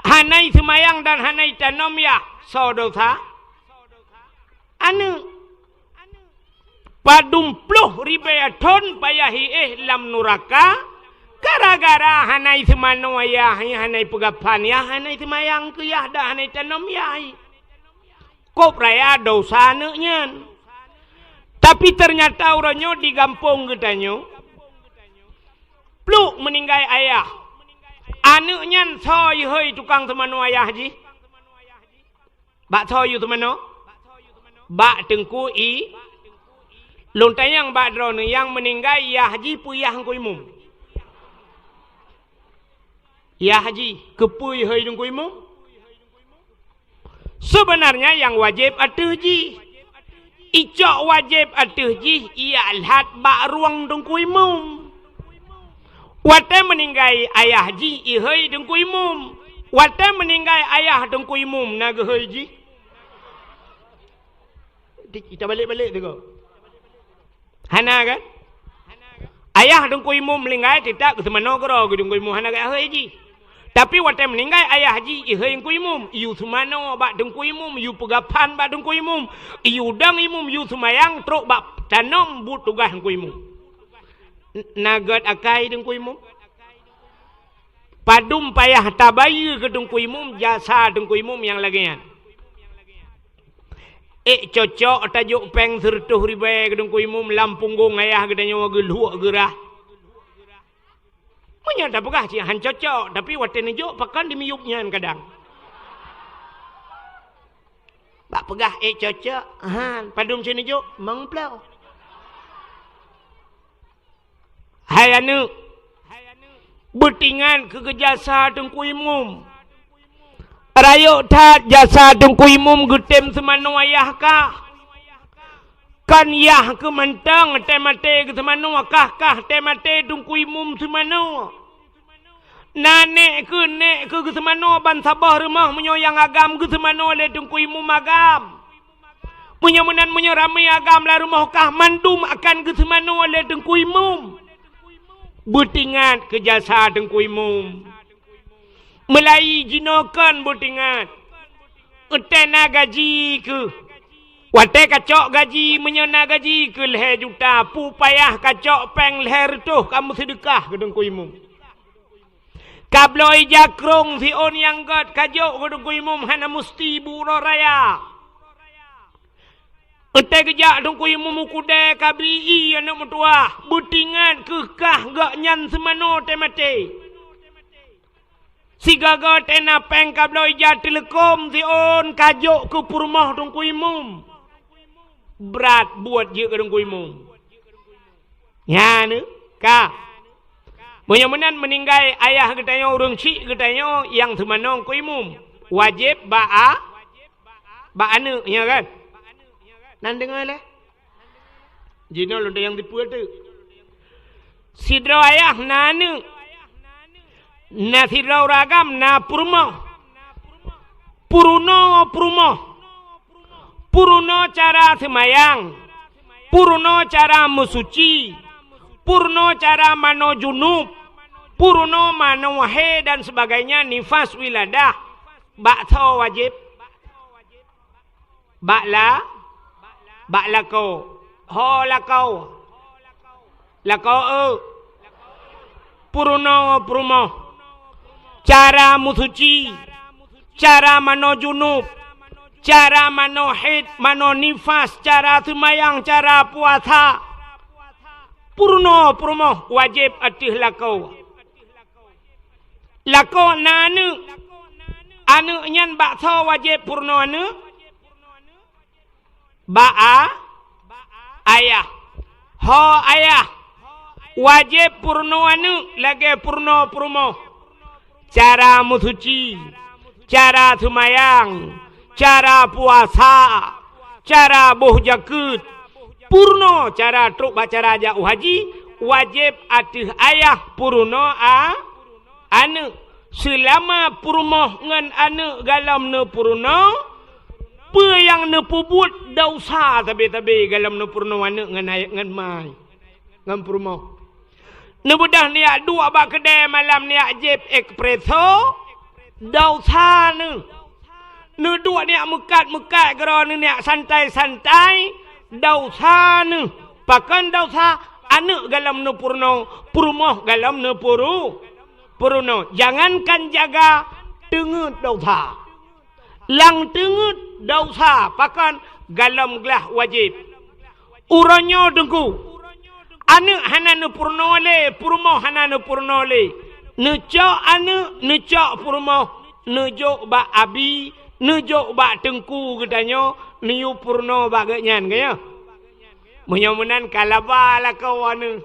hana seumayang dan hana tanom ayah, soe dosa? Aneuk. Padum ploh ribèe thon payah jiéh lam nuraka, gara-gara hana seumanoe ayah, hana peugaphan ayah, hana seumayang keu ayah, dan hana tanom ayah. Kôb raya dosa aneuk nyan. Tapi teunyata uroe nyoe di gampông geutanyoe, pluek meuninggai ayah. Aneuk nyan soe jihôi tukang seumanoe ayah jih? Bak soe yue seumanoe? Bak teungku i-, lôn tanyong bak droeneuh, nyang meuninggai yah jih peue yah Teungku Imum? Yah jih, keupeue jihôi Teungku Imum? Seubeunarnya nyang wajéb ateueh jih. Icok wajéb ateueh jih, ijak lhat bak rueng Teungku Imum. Watèe meuninggai ayah jih, jihôi Teungku Imum. Watèe meuninggai ayah Teungku Imum, na geuhôi jih? Di-, ita balek-balek teuh ko. Hana kan? Ayah Teungku Imum meuninggai, teutap geuseumanoe keudroe keu Teungku Imum, hana geuhôi jih. Tapi watèe meuninggai ayah jih, jihôi Teungku Imum, yue seumanoe bak Teungku Imum, yue peugaphan bak Teungku Imum, yue dong Imum, yue seumayang, trok bak tanom buet tugaih Teungku Imum. N-, na gèt akai Teungku Imum? Padum payah tabayeue keu Teungku Imum jasa Teungku Imum nyang lagèe nyan. Ék cocok tajok péng sireutôh ribèe keu Teungku Imum lam punggong ayah geutanyoe geulhuek geurah. Meunyoe tapeugah cit han cocok, tapi watèe neujok pakon dimiyueb nyan kadang. Bak peugah ék cocok, han, padum cit neujok, meuplôh. Hai aneuk, beutingat keu jasa Teungku Imum. Rayeuk that jasa Teungku Imum geutém seumanoe ayah kah. Kon yah keuh mantong tém maté geuseumanoe, kah-kah tém maté Teungku Imum seumanoe. Na nèk keuh, nèk keuh geuseumanoe ban saboh rumoh meunyoe nyang agam geuseumanoe lé Teungku Imum agam. Meunyoe meunan, meunyoe ramé agam lam rumoh kah, mandum akan geuseumanoe lé Teungku Imum. Beutingat keu jasa Teungku Imum. Meulayi jinoe kon beutingat. Watèe na gaji keuh. Watèe kacok gaji, meunyoe na gaji keuh lhèe juta, peue payah kacok péng lhèe reutôh ka meuseudeukah keu Teungku Imum. Kabloe ija krông siôn nyang gèt kajok keu Teungku Imum hana musti bu uroe raya. Watèe geujak Teungku Imum u keudè kabri ié aneuk meutuwah, beutingat keuh kah gobnyan seumanoe tém maté. Sigoe-goe tém na péng kabloe ija teuleukom siôn kajok keu peurumoh Teungku Imum. Brat buet jeuet keu Teungku Imum. Nyan, ka. Meunyoe meunan meuninggai ayah geutanyoe, ureuëng chik geutanyoe nyang seumanong keu imum, wajéb bak a-, bak aneuëk, nya kan? Nan deungoe lé? Jinoe lôn nyang dipeue teuk. Sidroe ayah na aneuëk, na sidroe ureuëng agam na peurumoh. Peurunoe peurumoh. Peurunoe cara seumayang, peurunoe cara meusuci, peurunoe cara manoe junub, peurunoe manoe hé dan sebagainya, nifas, wiladah. Bak soe wajéb? Bak la-, bak lakoe. Ho lakoe. Lakoe eu. Peurunoe peurumoh. Cara meusuci, cara manoe junub, cara manoe hét, manoe nifas, cara seumayang, cara puasa. Peurunoe peurumoh wajéb ateueh lakoe. Lakoe na aneuëk. Aneuëk nyan bak soe wajéb peurunoe aneuëk? Bak a-, ayah. Ho ayah, wajéb peurunoe aneuëk lagée peurunoe peurumoh. Cara meusuci, cara seumayang, cara puasa, cara boh jakeuet, peurunoe cara trok bak cara jak u haji, wajéb ateueh ayah peurunoe a-, aneuëk. Seulama peurumoh ngon aneuëk galom neupeurunoe, peue nyang neupeubuet desya sabe-sabe galom neupeurunoe aneuëk ngon ay-, ngon mai, ngon peurumoh. Neubeudôh neujak duek bak keudè malam, neujak jieb espresso, desya neuh. Neuduek neujak meukat-meukat keudroe neuh, neujak santai-santai, desya neuh. Pakon desya? Aneuëk galom neupeurunoe, peurumoh galom neupeuru-, peurunoe. Jangankan jaga, teungeut desya. Lam teungeut desya, pakon? Galom glah wajéb. Uroe nyoe Teungku, aneuëk hana neupeurunoe lé, peurumoh hana neupeurunoe lé. Neucok aneuëk, neucok peurumoh, neujok bak abi, neujok bak teungku geutanyoe, neuyue peurunoe bak geuhnyan, ka nyoe? Meunyoe meunan ka laba lakoe aneuëk.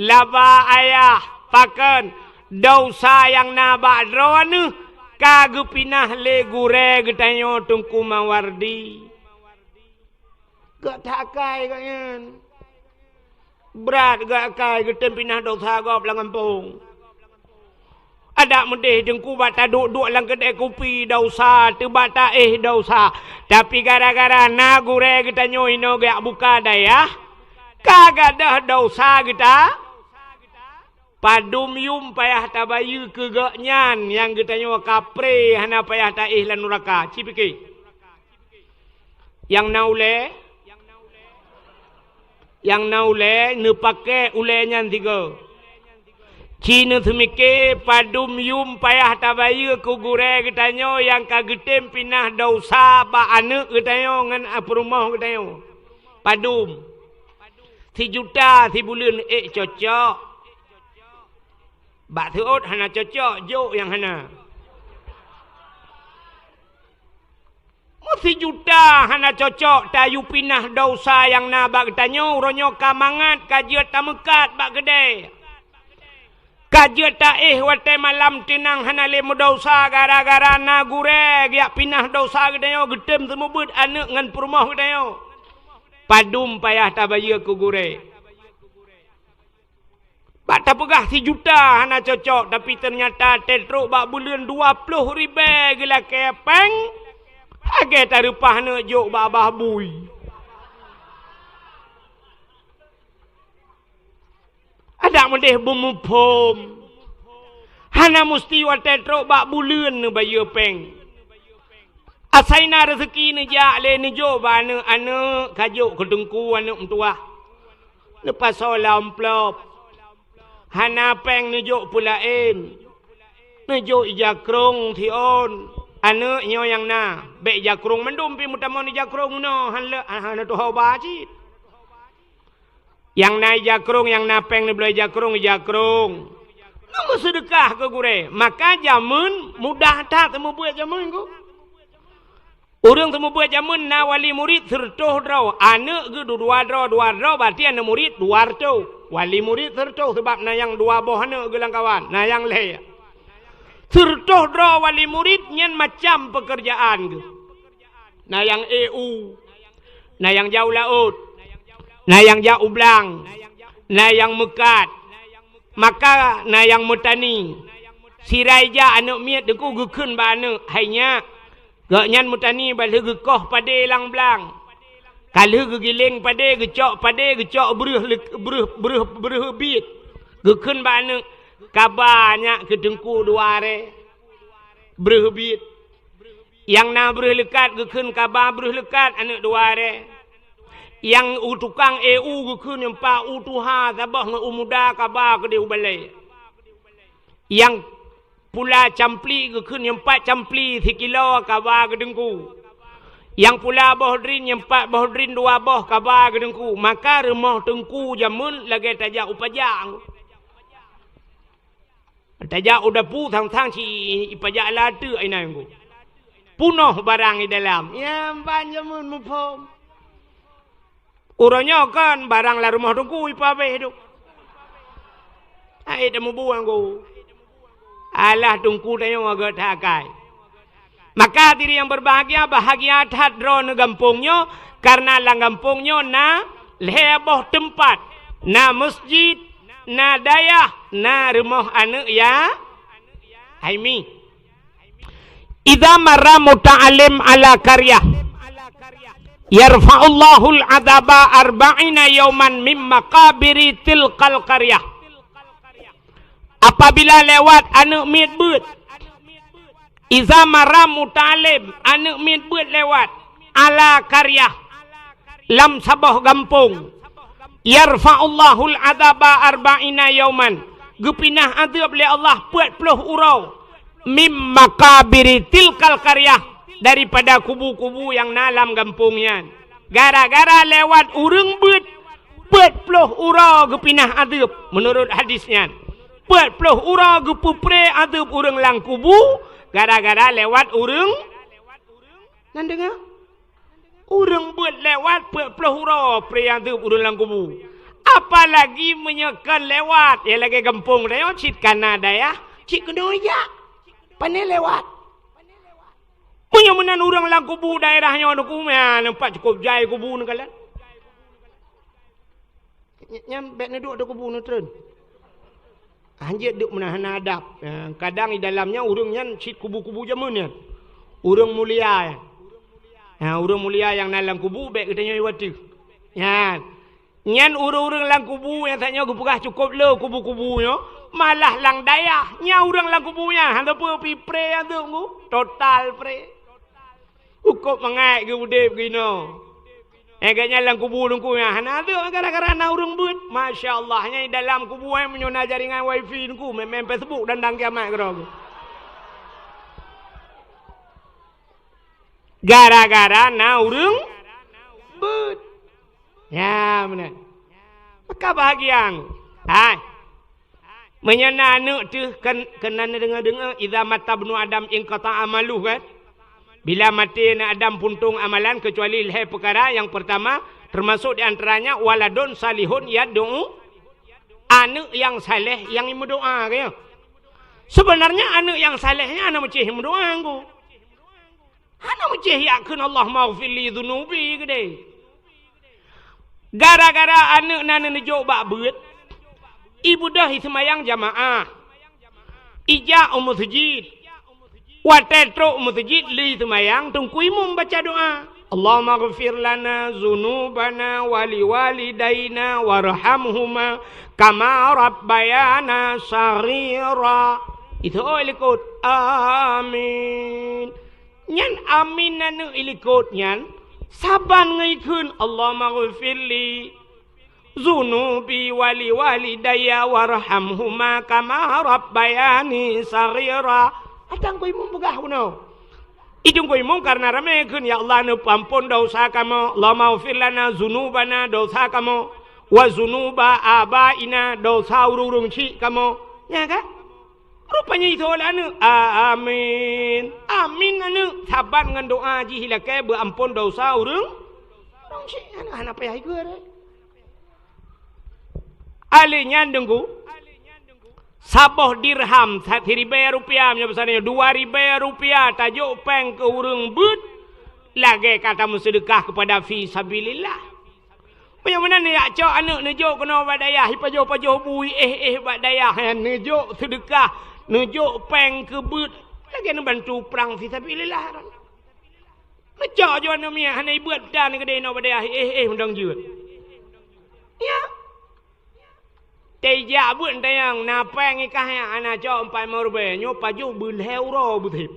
Laba ayah, pakon? Desya nyang na bak droeneuh ka geupinah lé gurée geutanyoe Teungku Mawardi. Gak that akai gobnyan. Brat gak akai geutem pinah desya gob lam gampông. Adak meudeh Teungku bak taduek-duek lam keudè kupi desya, teubak taéh desya. Tapi gara-gara na gurée geutanyoe inoe geujak buka dayah, ka gadôh desya geuta-, padum yum payah tabayeue keu gobnyan nyang geutanyoe kapré hana payah taéh lam nuraka. Ci pike. Nyang na ulée, nyang na ulée, neupakée ulée nyan sigoe. Ci neuseumike padum yum payah tabayeue keu gurée geutanyoe nyang ka geutem pinah desya bak aneuëk geutanyoe ngon peurumoh geutanyoe. Padum. Sijuta sibuleuen ék cocok. Bak seuôt hana cocok, jok nyang hana. Meusijuta hana cocok tayue pinah desya nyang na bak geutanyoe, uroe nyoe ka mangat ka jeuet tameukat bak keudè. Ka jeuet taéh watée malam teunang hana lé meudesya gara-gara na gurée geujak pinah desya geutanyoe geutem seumeubeuet aneuëk ngon peurumoh geutanyoe. Padum payah tabayeue keu gurée. Bak tapeugah sijuta hana cocok, tapi teunyata trok bak buleuen dua ploh ribée geulakée péng, lagée tareupah neujok bak babah bui. Adak meudeh beumuphom. Hana musti watée trok bak buleuen neubayeue péng. Asai na reuseuki neujak lé neujok bak aneuëk, aneuëk ka jok keu teungku aneuëk meutuwah. Neupasoe lam amplop. Hana péng neujok peulaén. Neujok ija krong siôn. Aneuëk nyoe nyang na. Bék ija krong mandum pih meutamong ija krong inoe hana, hana tuho ba cit. Nyang na ija krong, nyang na péng neubloe ija krong, ija krong. Neumeuseudeukah keu gurée. Maka jameun mudah that seumeubeuet jameun ku. Ureuëng seumeubeuet jameun na wali murit seureutôh droe, aneuëk geuh dua droe, dua droe, berarti aneuëk murit dua reutôh. Wali murid seureutoh, sabab na nyang dua boh aneuk geuh lam kawan, na nyang lhèe. Seureutoh droe wali murid nyan macam peukeurjaan geuh. Na nyang ék u, na nyang jak u laôt, na nyang jak u blang, na nyang meukat, maka na nyang meutani. Sira ija aneuk miet teungku geukheun bak aneuk, "Hai nyak, gobnyan meutani, bah lheueh geukoh padé lam blang. Ka lheueh geugiléng padé, geucok padé, geucok breuh leu-, breuh, breuh, breuh biet." Geukheun bak aneuk, "Kaba nyak keu teungku dua ré breuh biet." Nyang na breuh leukat geukheun kaba breuh leukat aneuk dua ré. Nyang u tukang ék u geukheun nyang pat u tuha saboh ngon u muda kaba keudéh u balèe. Nyang pula campli geukheun nyang pat campli sikilo kaba keu teungku. Nyang pula boh drin nyang pat boh drin dua boh kaba keu teungku. Maka rumoh teungku jameun lagèe tajak u pajak. Tajak u dapu sang-sang ci ipajak lateuek inan geuh. Punoh barang i dalam. Ya, ban jameun muphom. Uroe nyoe kon barang lam rumoh teungku ipabeh tu. Hai teumubuang geuh. Alah teungku tanyoe agak that akai. Maka hadirin yang berbahagia, bahagia that droeneuh gampông nyoe, karena lam gampông nyoe na lhèe boh teumpat, na masjid, na dayah, na rumoh aneuk ya-, hai mi. Idza marra muta'allim ala qaryah, yarfa'ullahul adzaba arba'ina yauman mim maqabiri tilkal qaryah. Apabila lewat aneuk miet beuet, idza marra muta'allim, aneuk miet beuet lewat, ala qaryah, lam saboh gampông, yarfa'ullahul adzaba arba'ina yauman, geupinah azeub lé Allah peuet ploh uroe, mim maqabiri tilkal qaryah, daripada kubu-kubu nyang na lam gampông nyan. Gara-gara lewat ureueng beuet, peuet ploh uroe geupinah azeub, meunurot hadis nyan. Peuet ploh uroe geupeupré azeub ureueng lam kubu, gara-gara lewat ureueng. Nan deungoe? Ureueng beuet lewat peuet ploh uroe pré azeub ureueng lam kubu. Apalagi meunyoe kon lewat, ya lagèe gampông tanyoe cit kana dayah, cit keunoe jak. Pane lewat. Meunyoe meunan ureueng lam kubu daerah nyoe neuku, meunan pat cukôp jai kubu neukalon. Nyan bèk neuduek di kubu neutreun. Hanjeuet duek meunan hana adab. Ya, kadang di dalam nyan ureueng nyan cit kubu-kubu jameun nyan. Ureueng mulia nyan. Ya, ureueng mulia nyang na lam kubu bèk geutanyoe iwateuh. Nyan. Nyan ureueng-ureueng lam kubu nyang tanyoe geupeugah cukôp le kubu-kubu nyoe, malah lam dayah nyan ureueng lam kubu nyan hana peue pi pré nyang teungku, total pré. Cukôp mangat geu udép geunoe. Eh, gobnyan lam kubu teungku nyan hana teuk gara-gara na ureueng beuet. Masya Allah, nyan di dalam kubu nyan meunyoe na jaringan wifi teungku, main-main Facebook dan dang kiamat keudroe. Gara-gara na ureueng beuet. Ya, meunan. Maka bahagia. Hai. Meunyoe na aneuk teuh keu-, keunan deungoe-deungoe, "Idza mata ibnu Adam inqata'a amaluh," kan? Bila maté aneuk Adam puntông amalan keucuali lhèe peukara, nyang peurtama, teumasok di antaranya waladun salihun yad'u, aneuk nyang saleh nyang meudoa, kan? Seubeunarnya aneuk nyang saleh nyan hana meucéh meudoa, Teungku. Hana meucéh jak kheun, "Allahummaghfirli dzunubi," keudéh. Gara-gara aneuk na neujok bak beuet, ibeudôh iseumayang jamaah, ijak u meuseujid. Watèe trok u meuseujid lé iseumayang, teungku imum baca doa, "Allahummaghfir lana dzunubana wa liwalidaina warhamhuma kama rabbayana shaghira." Itu oi likot. Amin. Nyan amin aneuk ilikot nyan saban ngon ikheun, "Allahummaghfirli dzunubi wa liwalidayya warhamhuma kama rabbayani shaghira." Atang ku imum peugah bunoe. Itu ku imum karena ramé kheun, "Ya Allah, neupeuampon dosa kamoe, Allahummaghfir lana dzunubana, dosa kamoe, wa dzunuba abaina, dosa ureueng-ureueng chik kamoe." Nya kan? Rupanya itu oleh aneuk. A-, amin. Amin aneuk. Saban ngon doa jih ilakèe beuampon dosa ureueng. Ureueng chik aneuk hana payah ikheun. Alèh nyan Teungku, saboh dirham, sa-, siribèe rupiah, meunyoe beusa nyoe, dua ribèe rupiah tajok péng keu ureueng beuet, lagèe ka tameuseudeukah keupada fi sabilillah. Meunyoe meunan jak cok aneuk neujok keunoe bak dayah, ipajoh-pajoh bu, iéh-éh bak dayah, nyan neujok seudeukah, neujok péng keu beuet, lagèe neubantu prang fi sabilillah. Neucok ju aneuk miet hana ibeuet dan keudeh inoe bak dayah, iéh-éh mantong jeuet. Ya. Teuh jak beuet tanyong, na péng i kah nyan, hana cok empat limong ribèe, nyoe pajoh beu lhèe uroe beutheb.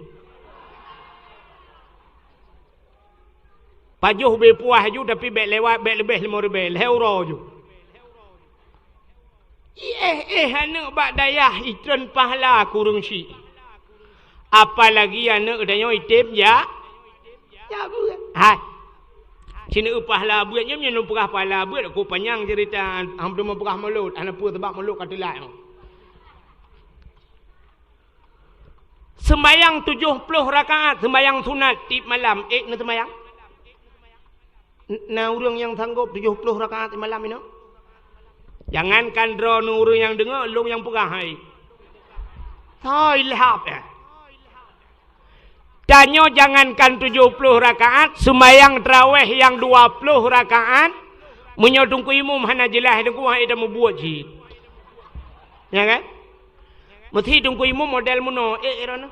Pajoh beu puah ju, tapi bèk lewat, bèk leubeh limong ribèe, lhèe uroe ju. Iéh-éh aneuk bak dayah itreun pahala keu ureueng chik. Apalagi aneuk geutanyoe item jak, jak beuet. Hai. Sineuk pahala beuet nyoe, nyoe peugah pahala beuet, ku panyang cerita, hana peugah mulod, hana peue sabab mulod ka teulat. Seumayang tujoh ploh rakaat, seumayang sunat tiep malam, ék neuseumayang? N-, na ureueng nyang sanggop tujoh ploh rakaat malam inoe? Jangankan droeneuh ureueng nyang deungö, lôn nyang peugah hai. Hai lhap, eh. Tanyoe jangankan tujoh ploh rakaat, seumayang tarawèh nyang dua ploh rakaat, meunyoe Teungku Imum hana jeulaih Teungku, hai tamubuet cit. Ya kan? Meusi Teungku Imum model meunoe, ék droeneuh.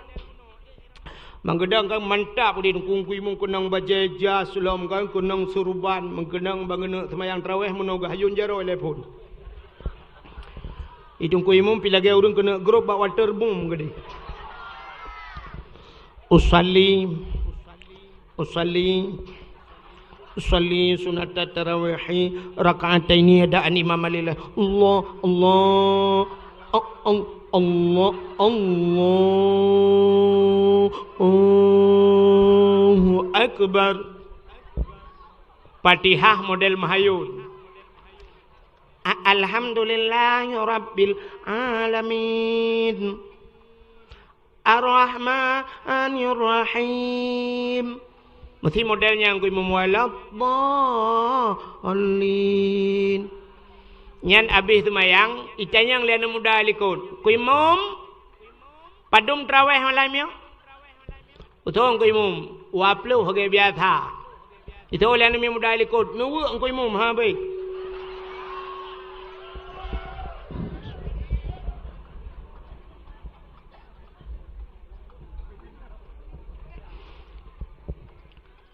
Meukeudang kan mantap di Teungku Imum keunong bajèe jas lom kan, keunong surban, meukeudang ban geuneuk seumayang tarawèh meunoe geuhayôn jaroe lé phon. Di Teungku Imum pi lagèe ureueng keuneuk grôp bak waterboom keudeh. Usalli Usalli, usalli sunnatat tarawihi rak'ataini adaan imam lillah. Allah, Allah, a-, al-, Allah, Allahu Akbar. Fatihah model meuhayôn. A-, Alhamdulillahi Rabbil Alamin. Ar-Rahmanir Rahim. Meusi model nyan Teungku Imum, waladdallin. Nyan abéh seumayang, itanyong lé aneuk muda likot, "Teungku Imum, padum tarawèh malam nyoe?" Utông Teungku Imum, "Dua ploh lagèe biasa." Itu lé aneuk muda likot, neuweuek Teungku Imum, ha, beuh.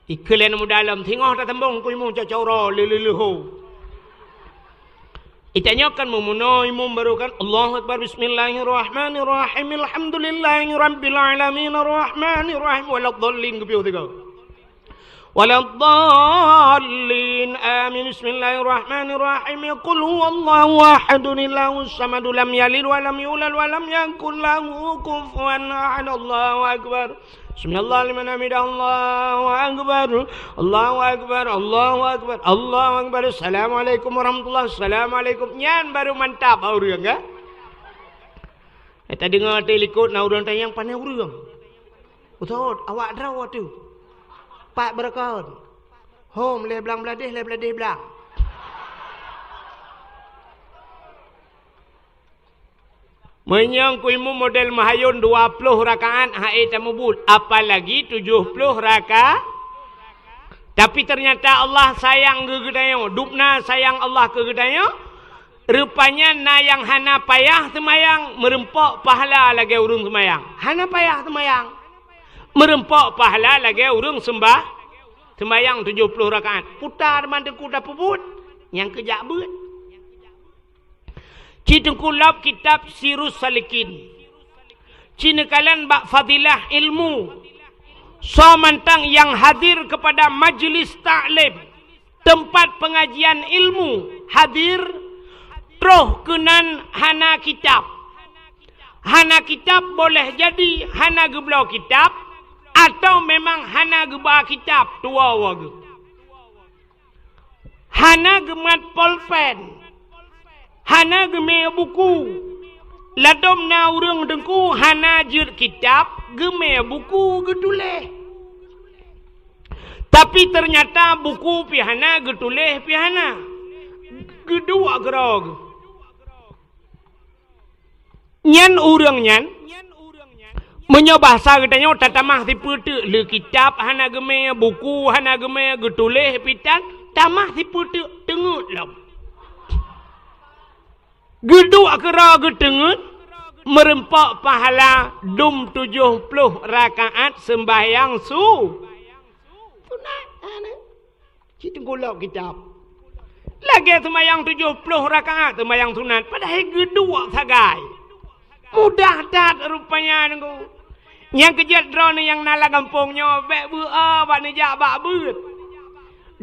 Ikheun lé aneuk muda lom, singoh tasambong Teungku Imum cok-cok uroe, lé-lé-lé ho. Itanyong kan meumeunoe imum baru kan, Allahu Akbar, Bismillahirrahmanirrahim, Alhamdulillahirabbil alamin, Arrahmanirrahim, waladdallin, geupiôh sigoe. Waladdallin, amin, Bismillahirrahmanirrahim, Qul huwallahu ahad, Allahus samad, lam yalid walam yulad, walam yakul lahu kufuwan ahad, Allahu Akbar. Sami'allahu liman hamidah, Allahu Akbar, Allahu Akbar, Allahu Akbar, Allahu Akbar, Assalamualaikum warahmatullah, Assalamualaikum. Nyan baru mantap ureueng, kan? Eh, tadeungoe teuh likot na ureueng tanyong, "Pané ureueng?" "Ustaz, awak droe teuh." "Pat beureukat?" "Hom, lhèe blang bladeh, lhèe bladeh blang." Meunyoe Teungku Imum model meuhayôn dua ploh rakaat han ék tamubuet, apalagi tujoh ploh raka-, tapi teunyata Allah sayang keu geutanyoe, dubna sayang Allah keu geutanyoe, rupanya na nyang hana payah seumayang, meureumpok pahala lagèe ureueng seumayang. Hana payah seumayang, meureumpok pahala lagèe ureueng seumbah-, seumayang tujoh ploh rakaat. Puta teuma Teungku tapeubuet, nyang keu jak beuet. Ci Teungku lom kitab Sirus Salikin. Ci neukalon bak fadilah ilmu. Soe mantong nyang hadir keupada majlis taklim, teumpat peungajian ilmu, hadir, troh keunan hana kitab. Hana kitab boleh jadi hana geubloe kitab, atawa memang hana geuba kitab, tuwoe geuh. Hana geumat polpen, hana geumè buku. Ladôm na ureueng Teungku hana jeuet kitab, geumè buku geutuléh. Tapi teunyata buku pih hana, geutuléh pih hana. Geuduek keudroe geuh. Nyan ureuëng nyan, meunyoe bahasa geutanyoe, tatamah sipeue teuk, le kitab hana geumé, buku hana geumé, geutuléh pitan, tamah sipeue teuk, teungeut lom. Geuduek keudroe geuteungeut, meureumpok pahala dum tujoh ploh rakaat seumbahyang su-, sunat. Cit teungku lop kitab. Lagée seumayang tujoh ploh rakaat seumayang sunat, padahai geuduek sagai. Mudah that rupanya teungku. Nyang keujeuet droeneuh nyang na lam gampông nyoe, bék beu-o bak neujak bak beuet.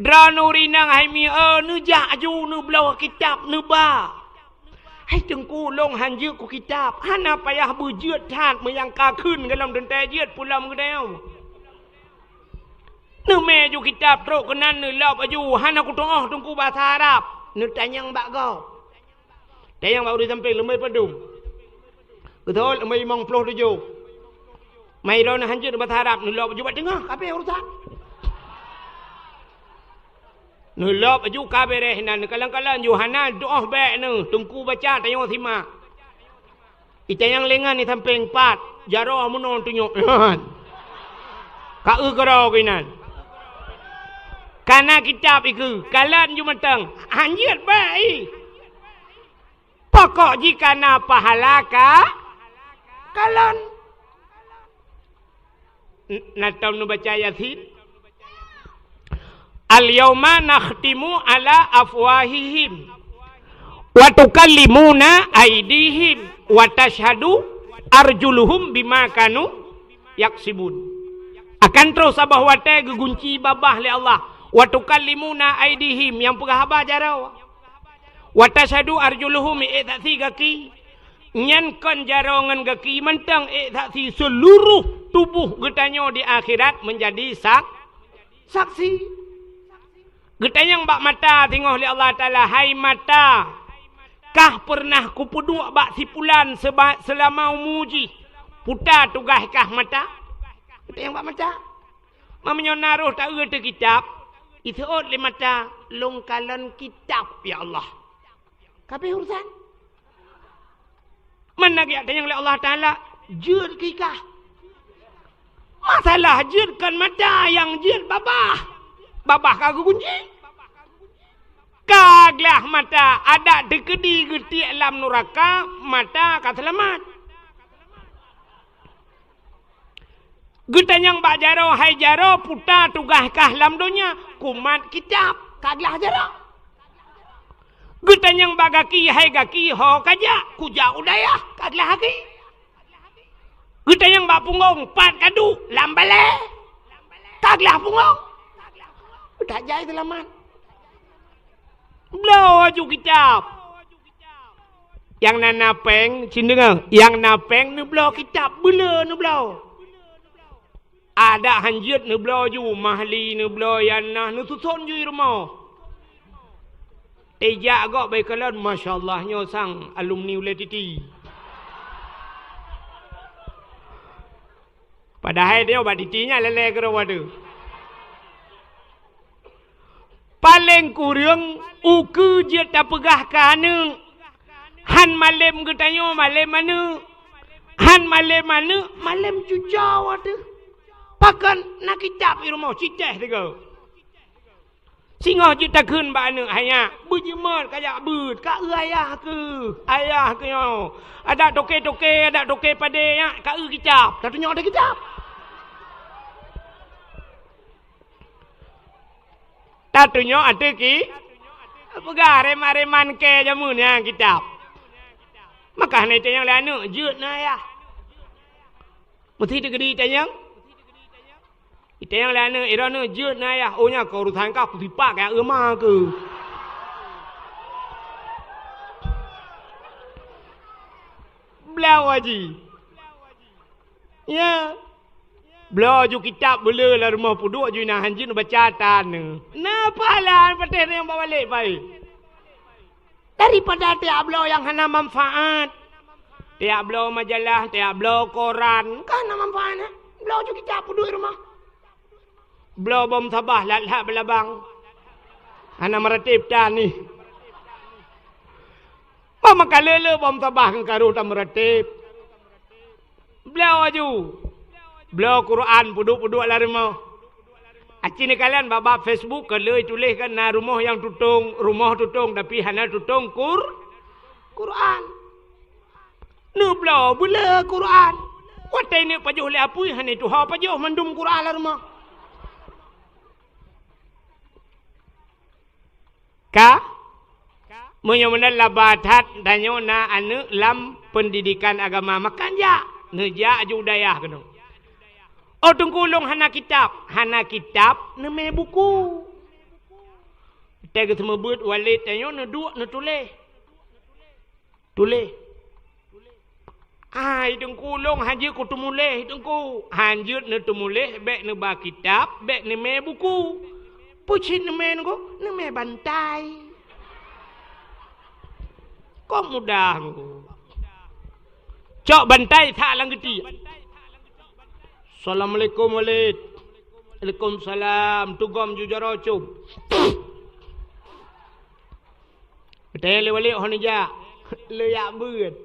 Droeneuh ureuëng inong hai mi-o, neujak aju neubloe kitab neuba. Hai teungku, lôn han jeuet keu kitab, hana payah beujeuet that meunyo ka kheun gohlom teuntée jeuet pulom geutanyoe. Neumé ju kitab trok keunan neulop aju, hana kutuoh teungku basa Arab, neutanyong bak gob. Tanyong bak ureuëng sampéng, leumé padum. Geuthot leumé limong ploh tujoh. Mai droeneuh han jeuet basa Arab, neulop aju bak teungoh, ka abéh urusan. Neulop aju ka beureh nan, kalon-kalon ju hana tuoh bék neuh, teungku baca tanyoe simak. Itanyong lé ngon di sampéng pat, jaroe meunoe tunyok. Ka eu keudroe keunan. Kana kitab ikeue, kalon ju mantong, han jeuet bék i. Pokok jih kana pahala ka kalon. N-, na tom neubaca Yasin. "Al-yauma nakhtimu ala afwahihim, wa tukallimuna aidihim, wa tashhadu arjuluhum bima kanu yaksibun." Akan troh saboh watée geugunci babah lé Allah. "Wa tukallimuna aidihim," nyang peugah haba jaroe. "Wa tashhadu arjuluhum," ék saksi gaki. Nyan kon jaroe ngon gaki mantong ék saksi, seuluruh tuboh geutanyoe di akhirat meunjadi sak-, saksi. Geutanyong bak mata singoh lé Allah Taala, "Hai mata, kah peureunah kupeuduek bak si pulan seba-, seulama umu jih? Peue tugaih kah mata?" Geutanyong bak mata. Meunyoe na roh taeu teuh kitab, iseuôt lé mata, "Lôn kalon kitab, ya Allah." Ka abéh urusan. Mana geutanyong lé Allah Taala, "Jeuet keu kah?" Masalah jeuet kon mata, nyang jeuet babah. Babah ka geugunci. Ka glah mata, adak teukeudi geutiek lam nuraka, mata ka seulamat. Geutanyong bak jaroe, "Hai jaroe, peue tugaih kah lam donya?" "Kumat kitab." Ka glah jaroe. Geutanyong bak gaki, "Hai gaki, ho kajak?" "Kujak u dayah." Ka glah gaki. Geutanyong bak punggong, "Pat kaduek?" "Lam balée." Ka glah punggong. Ka jai seulamat. Bloe aju kitab. Nyang na, na péng, cit deungoe, nyang na péng neubloe kitab, beuleu neubloe. Adak han jeuet neubloe ju, mahli neubloe, nyang na neususon ju i rumoh. Tijak gob bak ikalon, "Masya Allah, nyoe sang alumni ulée titi." Padahai nyoe bak titi nyan lé-lé keudroe teuh. Paleng kureueng ukeue jeuet tapeugah keu aneuëk. Han malem geutanyoe malem aneuëk. Han malem aneuëk, malem cucoe teuh. Pakon na kitab i rumoh, citéh sigoe. Singoh jeuet takheun bak aneuëk, "Hai nyak, beujimat kajak beuet, ka eu ayah keuh, ayah keuh nyoe. Adak toke-toke, adak toke padé nyak, ka eu kitab." Tatunyok ateueh kitab. Tatunyok ateueh ki-, peugah reman-reman kée jameun nyan kitab. Maka hana itanyong lé aneuëk, "Jeuet na ayah?" Meusti teukeudi itanyong. Itanyong lé aneuëk, "Droeneuh jeuet na ayah?" "Oh, nyan keu urusan kah, kusipak keu ma keuh." Bloe aju. Ya. Bloe aju kitab beuleu lam rumoh peuduek aju, na han jeuet baca tan. Na pahala patéh nyang bak balek pai. Daripada tiak bloe nyang hana manfaat. Tiak bloe majalah, tiak bloe koran, ka hana manfaat, eh? Bloe aju kitab peuduek rumoh. Bloe bom sabah lat-lat beulabang. Hana meuratéb tan nih. Maka le-le bom tabah ngon karu tameuratéb. Bloe aju. Bloe Quran peuduek-peuduek lam rumoh. Aci neukalon bak-bak Facebook ka le tuléh kan na rumoh nyang tutong, rumoh tutong tapi hana tutong Qur-, Quran. Neubloe beuleu Quran. Watée neuk pajoh lé apui hana tuha pajoh mandum Quran lam rumoh. Ka? Meunyoe meunan laba that tanyoe na aneuëk lam peundidikan agama, maka jak, neujak aju dayah keunoe. Oh teungku, ulôn hana kitab, hana kitab neumé buku. Teuka geuseumeubeuet Walid tanyoe neuduek neutuléh. Tuléh. Ai teungku, ulôn hanjeuet kuteumuléh teungku. Hanjeuet neuteumuléh, bék neuba kitab, bék neumé buku. Peue cit neumé teungku? Neumé bantai. Kok mudah teungku. Cok bantai that lam geuti. Assalamualaikum Walid. Waalaikumsalam. Tugom ju jaroe cub. Watée lé Walid hon jak, le jak beuet.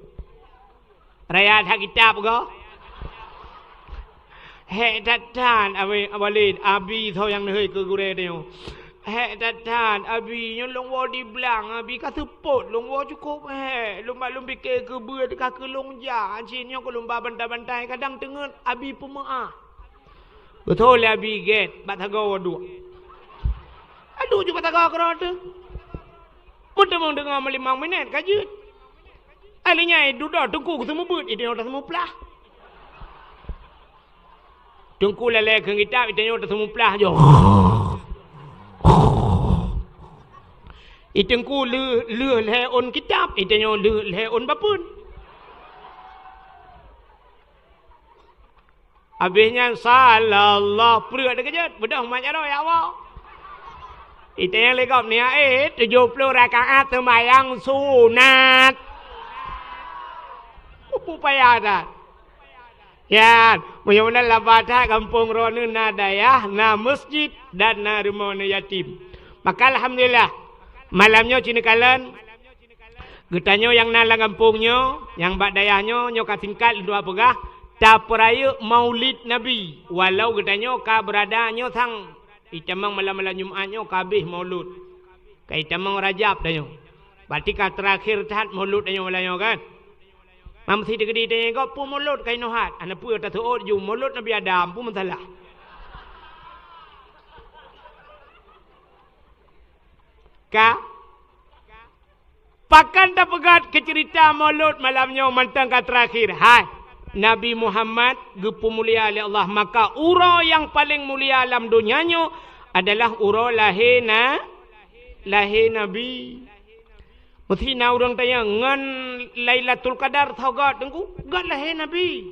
Raya that kitab ko. Hék that-that Abi, Walid, Abi soe nyang neuhôi keu gurée tanyoe. Hék that-that Abi, nyoe lôn woe di blang, Abi ka seupôt lôn woe cukôp hék. Lôn ba lôn pike keu beuet ka keu lôn jak, cit nyoe keu lôn ba bantai-bantai kadang teungeut Abi peumeuáh. Beutôi lé Abi gét bak sagoe duek. Aduh ju bak sagoe keudroe teuh. Meuteumong deungoe meulimong minét ka jeuet. Ai lheueh nyan dudoe teungku geuseumeubeuet, iteunyoe taseumeuplah. Teungku lalée kheun kitab, iteunyoe taseumeuplah joh. Iteungku lheueh, lheueh lhée ôn kitab, iteunyoe lheueh lhée ôn bapeuen. Abéh nyan salallah, preuet teukeujot, beudôh mat jaroe ya Allah. Ita nyang lé gob niat, eh, tujoh ploh rakaat seumayang sunat. Peue payah that. Nyan, meunyoe meunan laba that gampông droeneuh na dayah, na masjid, dan na rumoh aneuk yatim. Maka alhamdulillah, malam nyoe ci neukalon Geutanyoe nyang na lam gampông nyoe, nyang bak dayah nyoe, nyoe ka singkat lôn tuan peugah, tapeurayeuk Maulid Nabi. Walau geutanyoe ka beurada nyoe sang, itamong malam-malam Jumat nyoe ka habéh Maulud. Ka itamong Rajab tanyoe. Berarti ka teurakhé that Maulud tanyoe malam nyoe kan? Mam si teukeudi tanyoe gob peue Maulud ka inoe hat. Hana peue taseuôt ju Maulud Nabi Adam, peue masalah? Ka? Pakon tapeugah keu ceurita Maulud malam nyoe mantong ka teurakhé? Hai, Nabi Muhammad geupeumulia lé Allah, maka uroe nyang paleng mulia lam donya nyoe adalah uroe lahé na, lahé Nabi. Meusti na ureuëng tanyong, ngon Lailatul Qadar soe göt teungku? Göt lahé Nabi.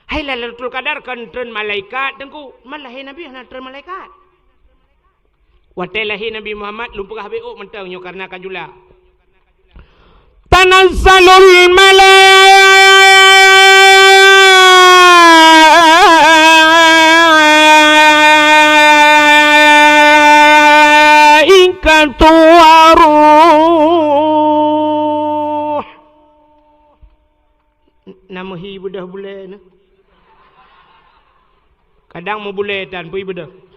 Hai Lailatul Qadar kon treun malaikat teungku? Man lahé Nabi hana treun malaikat. Watée lahé Nabi Muhammad, lôn peugah habéh ôk mantong nyoe kareuna ka jula. Tanazzalul malaikatu waruh. Na meuhi beudôh bulée nyoe. Kadang meubulée tan peue beudôh.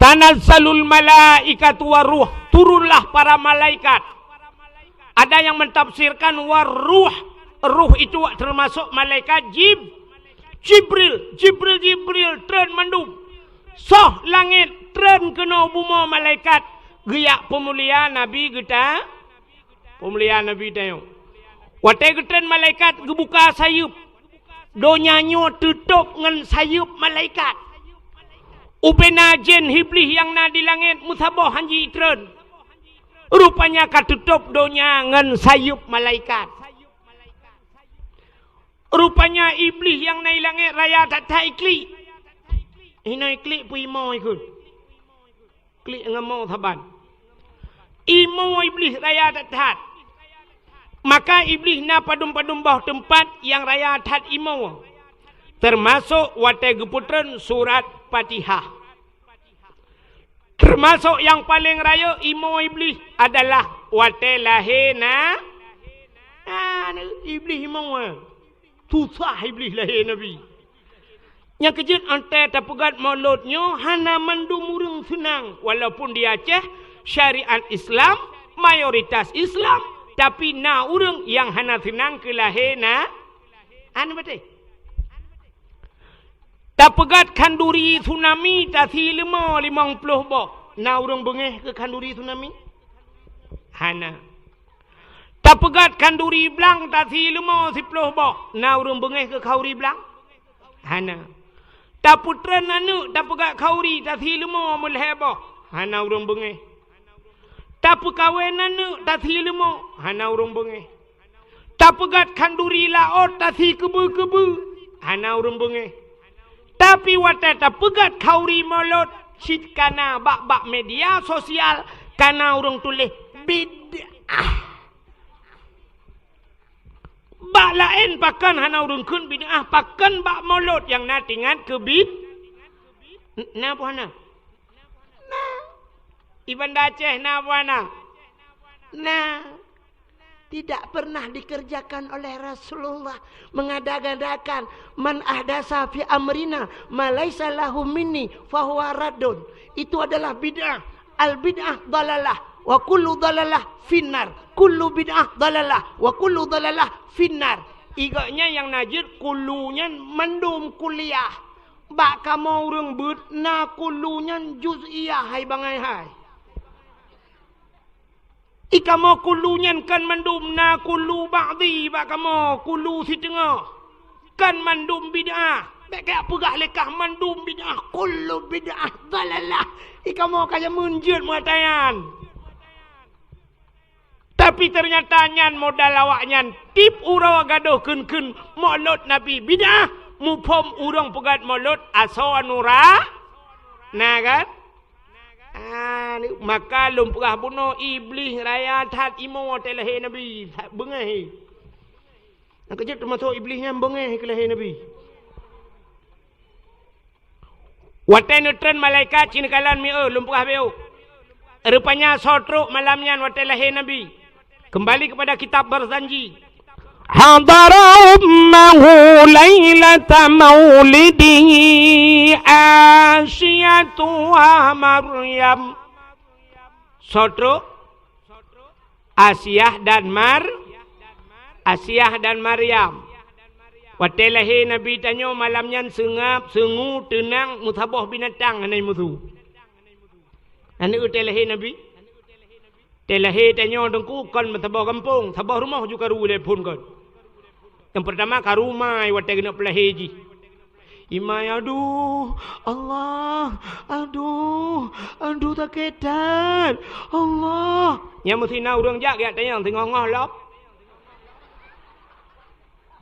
Tanazzalul malaikatu waruh, turunlah para malaikat. Ada yang mentafsirkan waruh, ruh itu termasuk malaikat Jib-, Jibril, Jibril, Jibril, treun mandum. Soh langét, treun keunoe bumoe malaikat, geujak peumulia Nabi geuta-, Peumulia Nabi tanyoe. Watée geutreun malaikat geubuka sayeuep, donya nyoe teutôb ngon sayeuep malaikat. Ubena jén Iblih nyang na di langét meusaboh hanji treun. Rupanya ka teutôb donya ngon sayeuep malaikat. Rupanya Iblih nyang na di langét raya that-that iklik. Hinoe iklik peuimoe ikheun. Klik ngon mo saban. Imoe Iblih raya that-that. Maka Iblih na padum-padum boh teumpat nyang raya that imoe, teumasok watée geupeutreun surat Fatihah. Teumasok nyang paleng rayeuk imoe Iblih adalah watée lahé na-, na-, Iblih imoe. Susah Iblih lahé Nabi. Nyang keujeuet, watée tapeugét Molot nyoe hana mandum ureuëng seunang, walaupun di Aceh syariat Islam mayoritas Islam, tapi na ureuëng nyang hana seunang keu lahé na-, Hana beutôi. Tapeugét khanduri tsunami tasi leumô limong ploh boh, na ureuëng beungéh keu khanduri tsunami? Hana. Tapeugét khanduri blang tasi leumô siploh boh, na ureuëng beungéh keu khanduri blang? Hana. Tapeutreun aneuëk tapeugét khanduri tasi leumô meulhée boh, hana ureuëng beungéh. Tapeukawen aneuëk tasi leumô, hana ureuëng beungéh. Tapeugét khanduri laôt tasi keubeu-keubeu, hana ureuëng beungéh. Tapi watée tapeugét khanduri Molot, cit kana bak-bak media sosial, kana ureuëng tuléh bid'ah. Bak laén pakon hana ureuëng kheun bid'ah, pakon bak Molot nyang na teuingat keu bid-, na peue hana? Na. Di Banda Aceh na peue hana? Na. Tidak pernah dikerjakan oleh Rasulullah, mengada-adakan, "Man ahdasa fi amrina ma laisa lahu minni fahuwa raddun." Itu adalah bid'ah. Al bid'ah dalalah, wa kullu dalalah finnar. Kullu bid'ah dalalah, wa kullu dalalah finnar. Igaknya nyang na jeuet kullu nyan mandum kuliah. Bak kamoe ureuëng beuet na kullu nyan juz'iyah hai bangai hai. I kamoe kullu nyan kon mandum na kullu ba'dhi bak kamoe, kullu siteungoh. Kon mandum bid'ah. Bék kajak peugah lé kah mandum bid'ah, kullu bid'ah dalalah. I kamoe ka jameun jeuet meuatayan. Tapi teunyata nyan modal awaknyan tiep uroe gadôh kheun-kheun Molot Nabi bid'ah, muphom ureuëng peugét Molot asoe nura-, na kan? Ah, ni, maka lôn peugah bunoe Iblih raya that imoe watée lahé Nabi, that beungéh. Nyang keujeuet teumasok Iblih nyan beungéh keu lahé Nabi. Watée neutreun malaikat ci neukalon mieu lôn peugah béu. Rupanya soe trok malam nyan watée lahé Nabi. Kembali kepada kitab Barzanji. Hadara ummahu lailata maulidihi Asiyatu wa Maryam. Soe trok? Asiah dan Mar-, Asiah dan Maryam. Watée lahé Nabi tanyoe malam nyan seungab, seungu, teunang, meusaboh binatang hana musu. Aneuk watée lahé Nabi. Watée lahé tanyoe Teungku kon meusaboh gampông, saboh rumoh ju karu lé phon kon. Nyang peurtama karu mai watée geuneuk peulahé jih. Imai, "Aduh, Allah, aduh, aduh sakét that, Allah." Nyang meusinan ureuëng jak geujak tanyong singoh-ngoh lom.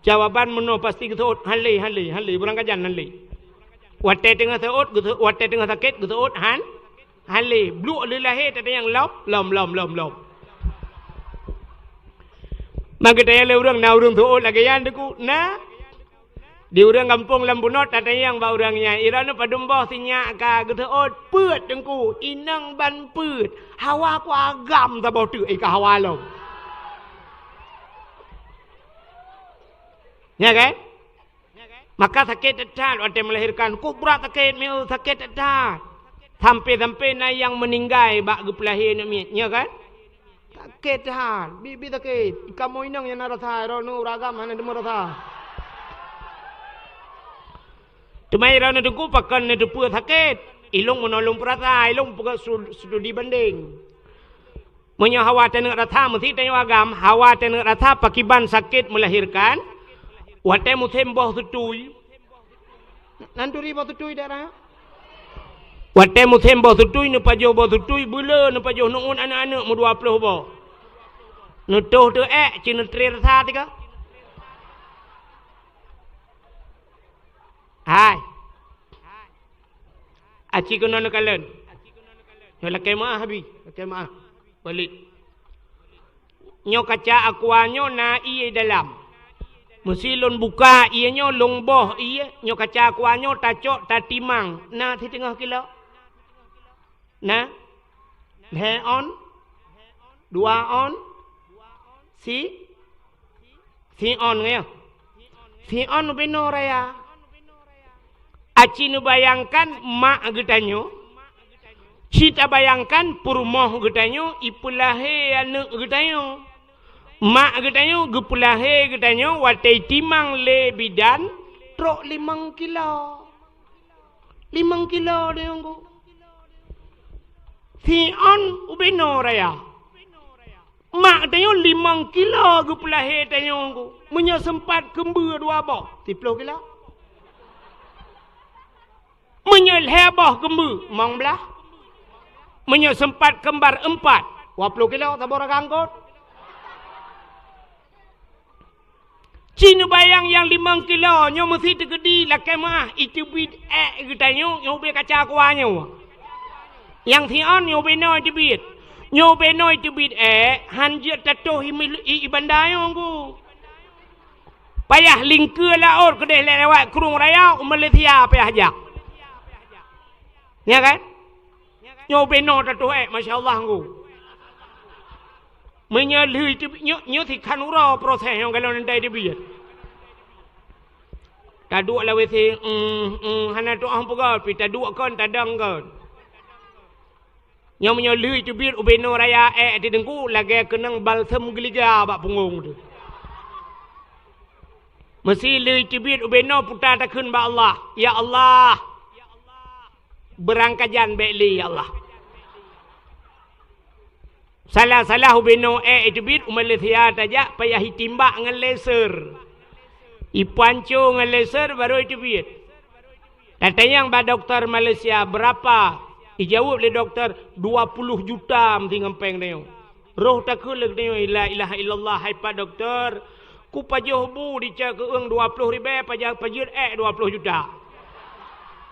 Jawaban meunoe pasti geuseuôt, "Hán lé, hán lé, hán lé, beurangkajan hán lé." Watée teungoh seuôt, geuseu-, watée teungoh sakét geuseuôt, "Hán, hán lé." Bluek lé lahé tatanyong lom, lom, lom, lom, lom. Maka tanyong lé ureuëng, na ureuëng seuôt lagée nyan Teungku? Na. Di ureuëng gampông lam bunoe tatanyong bak ureuëng nyan, "Droeneuh padum boh sinyak ka geuseuôt?" "Peuet Teungku, inong ban peuet. Hawa ku agam saboh teuk, eh, ka hawa lom." Nya kan? Maka sakét that-that watée melahirkan. Kok brat sakét, meu sakét that-that. Sampai-sampai na nyang meuninggai bak geupeulahé aneuk miet, nya kan? Sakét that, biet-biet sakét. Kamoe inong nyang na rasa, droeneuh ureuëng agam hana teumeu rasa. Teuma droeneuh Teungku pakon neuteupeue sakét. Ilong meunoe lôn peurasa, ilong peugah su-, studi banding. Meunyoe hawa taneuk rasa, meusti tanyoe agam, hawa taneuk rasa pakiban sakét melahirkan, watée musém boh seutui. Nan turi boh seutui daerah? Watée musém boh seutui, neupajoh boh seutui, beuleu neupajoh, neuôt aneuk-aneuk meudua ploh boh. Neutoh teuh ék, ci neutré rasa teuka. Hai. Aci keunoe neukalon. Nyoe lakée meuáh, Abi. Lakée meuáh. Balék. Nyoe kaca aqua nyoe na ié dalam. Meusi lôn buka ié nyoe, lôn boh ié, nyoe kaca aqua nyoe tacok, tatimang. Na siteungoh kilo. Na, lhèe ôn, dua ôn, si, si ôn nyoe. Si ôn ubé noe raya. Aci neubayangkan mak geutanyoe, ci tabayangkan peurumoh geutanyoe ipeulahé aneuk geutanyoe. Mak geutanyoe geupeulahé geutanyoe watèe timang lé bidan trok limong kilo. Limong kilo deungon geuh. Si ôn ubé noe raya. Mak tanyoe limong kilo geupeulahé tanyoe geuh. Meunyoe seumpat keumbeue dua boh, siploh kilo. Meunyoe lhèe boh keumbeue, limong blah. Meunyoe seumpat keumbar eumpat, dua ploh kilo, saboh ragam kot. Ci neubayang nyang limong kilo nyoe meusi teukeudi lakèe meu'ah, iteubiet èk geutanyoe, nyoe ubé kaca kuah nyoe. Nyang si ôn nyoe ubé noe iteubiet. Nyoe ubé noe iteubiet èk, han jeuet tatoh i, i, i banda nyoe geuh. Payah lingkeue laôt keudeh lewat Krueng Raya u Malaysia payah jak. Nya kan? Nyoe ubé noe tatoh èk, masya Allah, ngu. Meunyoe lheueh teubiet, nyoe, nyoe sikhan uroe proses nyang galon ndai teubiet. Taduek lam WC, mm, mm, hana tu'oh peugah, pi taduek kon, tadong kon. Nyoe meunyoe lheueh teubiet ubé noe raya èk di teungku, lagèe keunong balsem geuliga bak punggong teuh. Meusi lheueh teubiet ubé noe puta takheun bak Allah, "Ya Allah, beurangkajan bèk lé, ya Allah." Salah-salah ubé noe èk teubiet u Malaysia tajak payah itimbak ngon laser. Ipanco ngon laser barô iteubiet. Tatanyong bak dokto Malaysia, "Beurapa?" Ijaweueb lé dokto, "Dua ploh juta meusi ngon pèng tanyoe." Roh takheun lé geutanyoe, "La ilaha illallah, hai Pak Dokto, kupajoh bu dicok keu ureueng dua ploh ribèe, paja-, pajeuet èk dua ploh juta.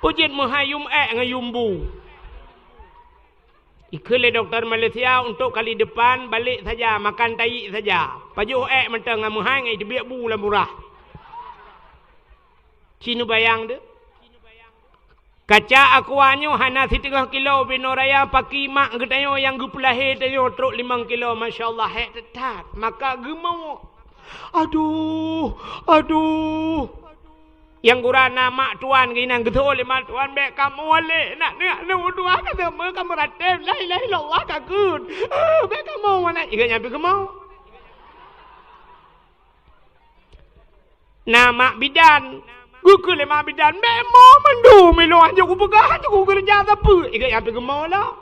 Peue jeuet meuhai yum èk ngon yum bu." Ikheun lé dokto Malaysia, "Untuk kali depan, balek saja, makan tayi saja. Pajoh èk mantong ngon meuhai ngon iteubiet bu lam murah." Ci neubayang deuh. Kaca aqua nyoe hana siteungoh kilo ubé noe raya, paki mak geutanyoe nyang geupeulahé tanyoe trok limong kilo, masya Allah, hèk that-that. Maka geumoe. Aduh, aduh. Nyang gura na mak tuan keunan geutho lé mak tuan, "Bèk kamoe lé, nak neuh, neuh dua ka teumé ka meuratéb, la ilaha illallah ka kheun. Eh, bèk kamoe na." Ingat nyang pi geumoe. Na mak bidan, geukheun lé mak bidan, "Bèk mo mandum ilôn, hanjeuet kupeugah, hanjeuet kukeureuja sapeue." Ingat nyang pi geumoe lom.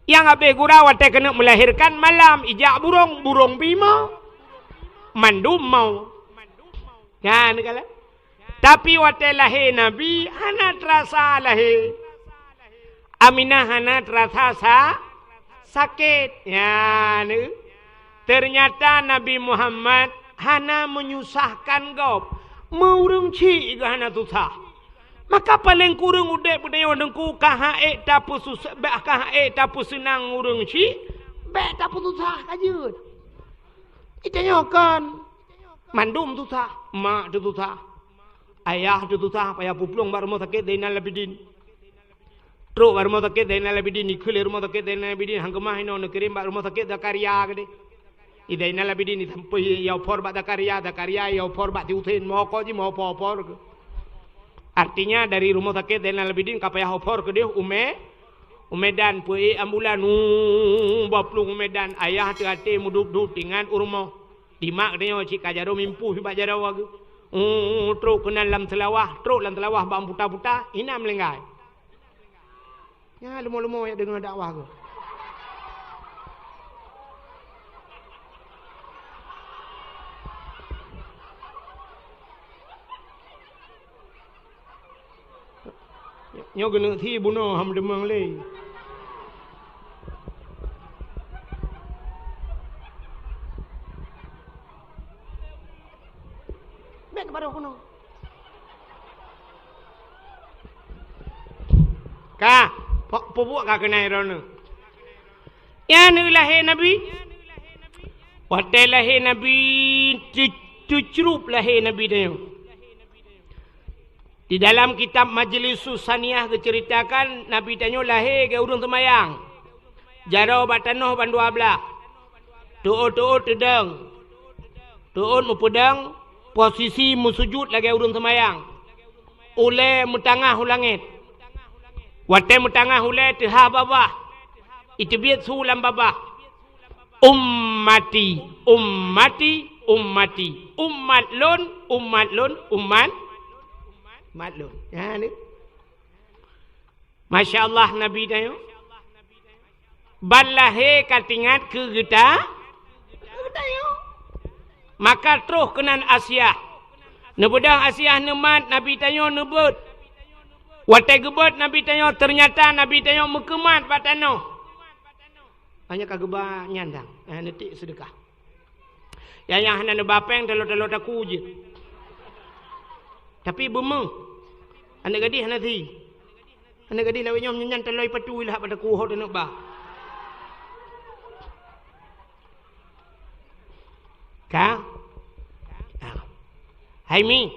Nyang abéh gura watèe keuneuk meulahérkan malam, ijak burông, burông pih mo. Mandum mo. Nyan kalon. Tapi watèe lahé Nabi, hana teurasa lahé. Aminah hana teurasa sa-, sakét. Nyan. Teunyata Nabi Muhammad hana menyusahkan gob. Meu ureueng chik geuh hana susah. Maka paleng kureueng udép geutanyoe Teungku ka han ék tapeususah, bèk ka han ék tapeuseunang ureueng chik, bèk tapeususah ka jeuet. Geutanyoe kon mandum susah, mak teususah, ayah teususah, payah peuplueng bak rumoh sakét Zainal Abidin. Trok bak rumoh sakét Zainal Abidin, ikheun lé rumoh sakét Zainal Abidin, han keumah inoe neukirém bak rumoh sakét Zakaria keudeh. I Zainal Abidin isampoe ioper bak Zakaria, Zakaria ioper bak si Husen, meuoper jih meuoper-oper keuh. Artinya dari rumoh sakét Zainal Abidin ka payah oper keudeh u Me-, u Medan, peuék ambulan, uu, bak plueng u Medan, ayah teuh até meudup-dup tingan u rumoh. Di mak geutanyoe cit ka jaroe mimpuh bak jaroe geuh. Uu, trok keunan lam seulawah, trok lam seulawah bak puta-puta, inan meulinggai. Nyan leumo-leumo jak deungoe dakwah keuh. Nyoe keuneuk si bunoe han meudeungoe lé. Bèk neubaroh keunoe. Ka, po-, peubuet ka keunan droeneuh. Nyan lahé Nabi. Watèe lahé Nabi, teu-, teucrup lahé Nabi tanyoe. Di dalam kitab Majlisus Saniyah geuceuritakan, Nabi tanyoe lahé lagèe ureueng seumayang. Jaroe bak tanoh ban dua blah. Teuôt-teuôt teudong. Teuôt meupeudong, posisi meusujut lagèe ureueng seumayang. Ulèe meutangah u langèt. Watèe meutangah ulèe teuhah babah. Iteubiet su lam babah. Ummati, ummati, ummati. Umat lôn, umat lôn, umat, umat lôn. Nyan ni. Masya Allah, Nabi tanyoe. Ban lahé ka teuingat keu geuta-, keu geutanyoe. Maka troh keunan Asiah. Neubeudôh Asiah neumat, Nabi tanyoe neubeuet. Watèe geubeuet Nabi tanyoe, teunyata Nabi tanyoe meukeumat bak tanoh. Hanya ka geuba nyan dang, eh, neutiek seudeukah. Nyang, nyang hana neuba pèng, talo-talo takue jeuet. Tapi beumeuh. Aneuk gadih hana si. Aneuk gadih lawét nyoe nyan taloi patu ilah bak takue ho teuneuk ba. Ka? Hai Mi.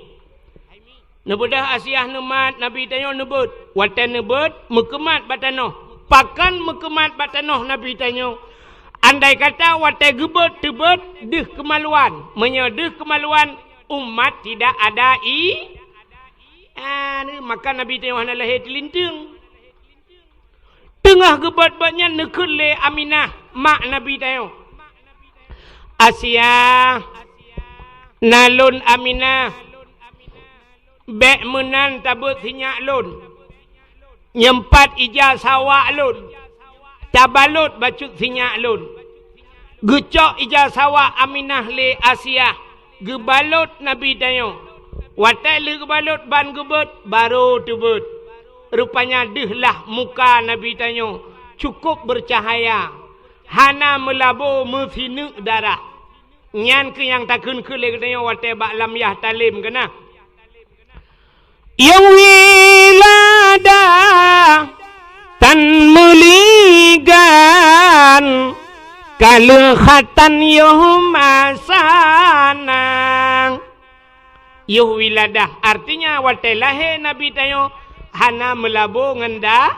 Neubeudôh Asiah neumat, Nabi tanyoe neubeuet. Watèe neubeuet, meukeumat bak tanoh. Pakon meukeumat bak tanoh Nabi tanyoe? Andai kata watèe geubeuet teubeuet deuh keumaluan. Meunyoe deuh keumaluan, umat tidak ada i-, anu, maka Nabi tanyoe hana lahé teulinteung. Teungoh geubeuet-beuet nyan neukheun lé Aminah, mak Nabi tanyoe. "Asiah, na lôn Aminah, bèk meunan tabeuet sinyak lôn. Nyeumpat ija sawak lôn, tabalot bacut sinyak lôn." Geucok ija sawak Aminah lé Asiah, geubalot Nabi tanyoe. Watèe lheueh geubalot ban geubeuet, barô teubeuet. Rupanya deuh lah muka Nabi tanyoe cukôp beucahaya, hana meulabô meusineuk darah. Nyan kheueh nyang takheun-kheun lé geutanyoe watèe bak lam yah talem keunan. Yoh wiladah tan meuligan, ka lheueh khatan yoh masana. Yoh wiladah, artinya watèe lahé Nabi tanyoe hana meulabô ngon da-,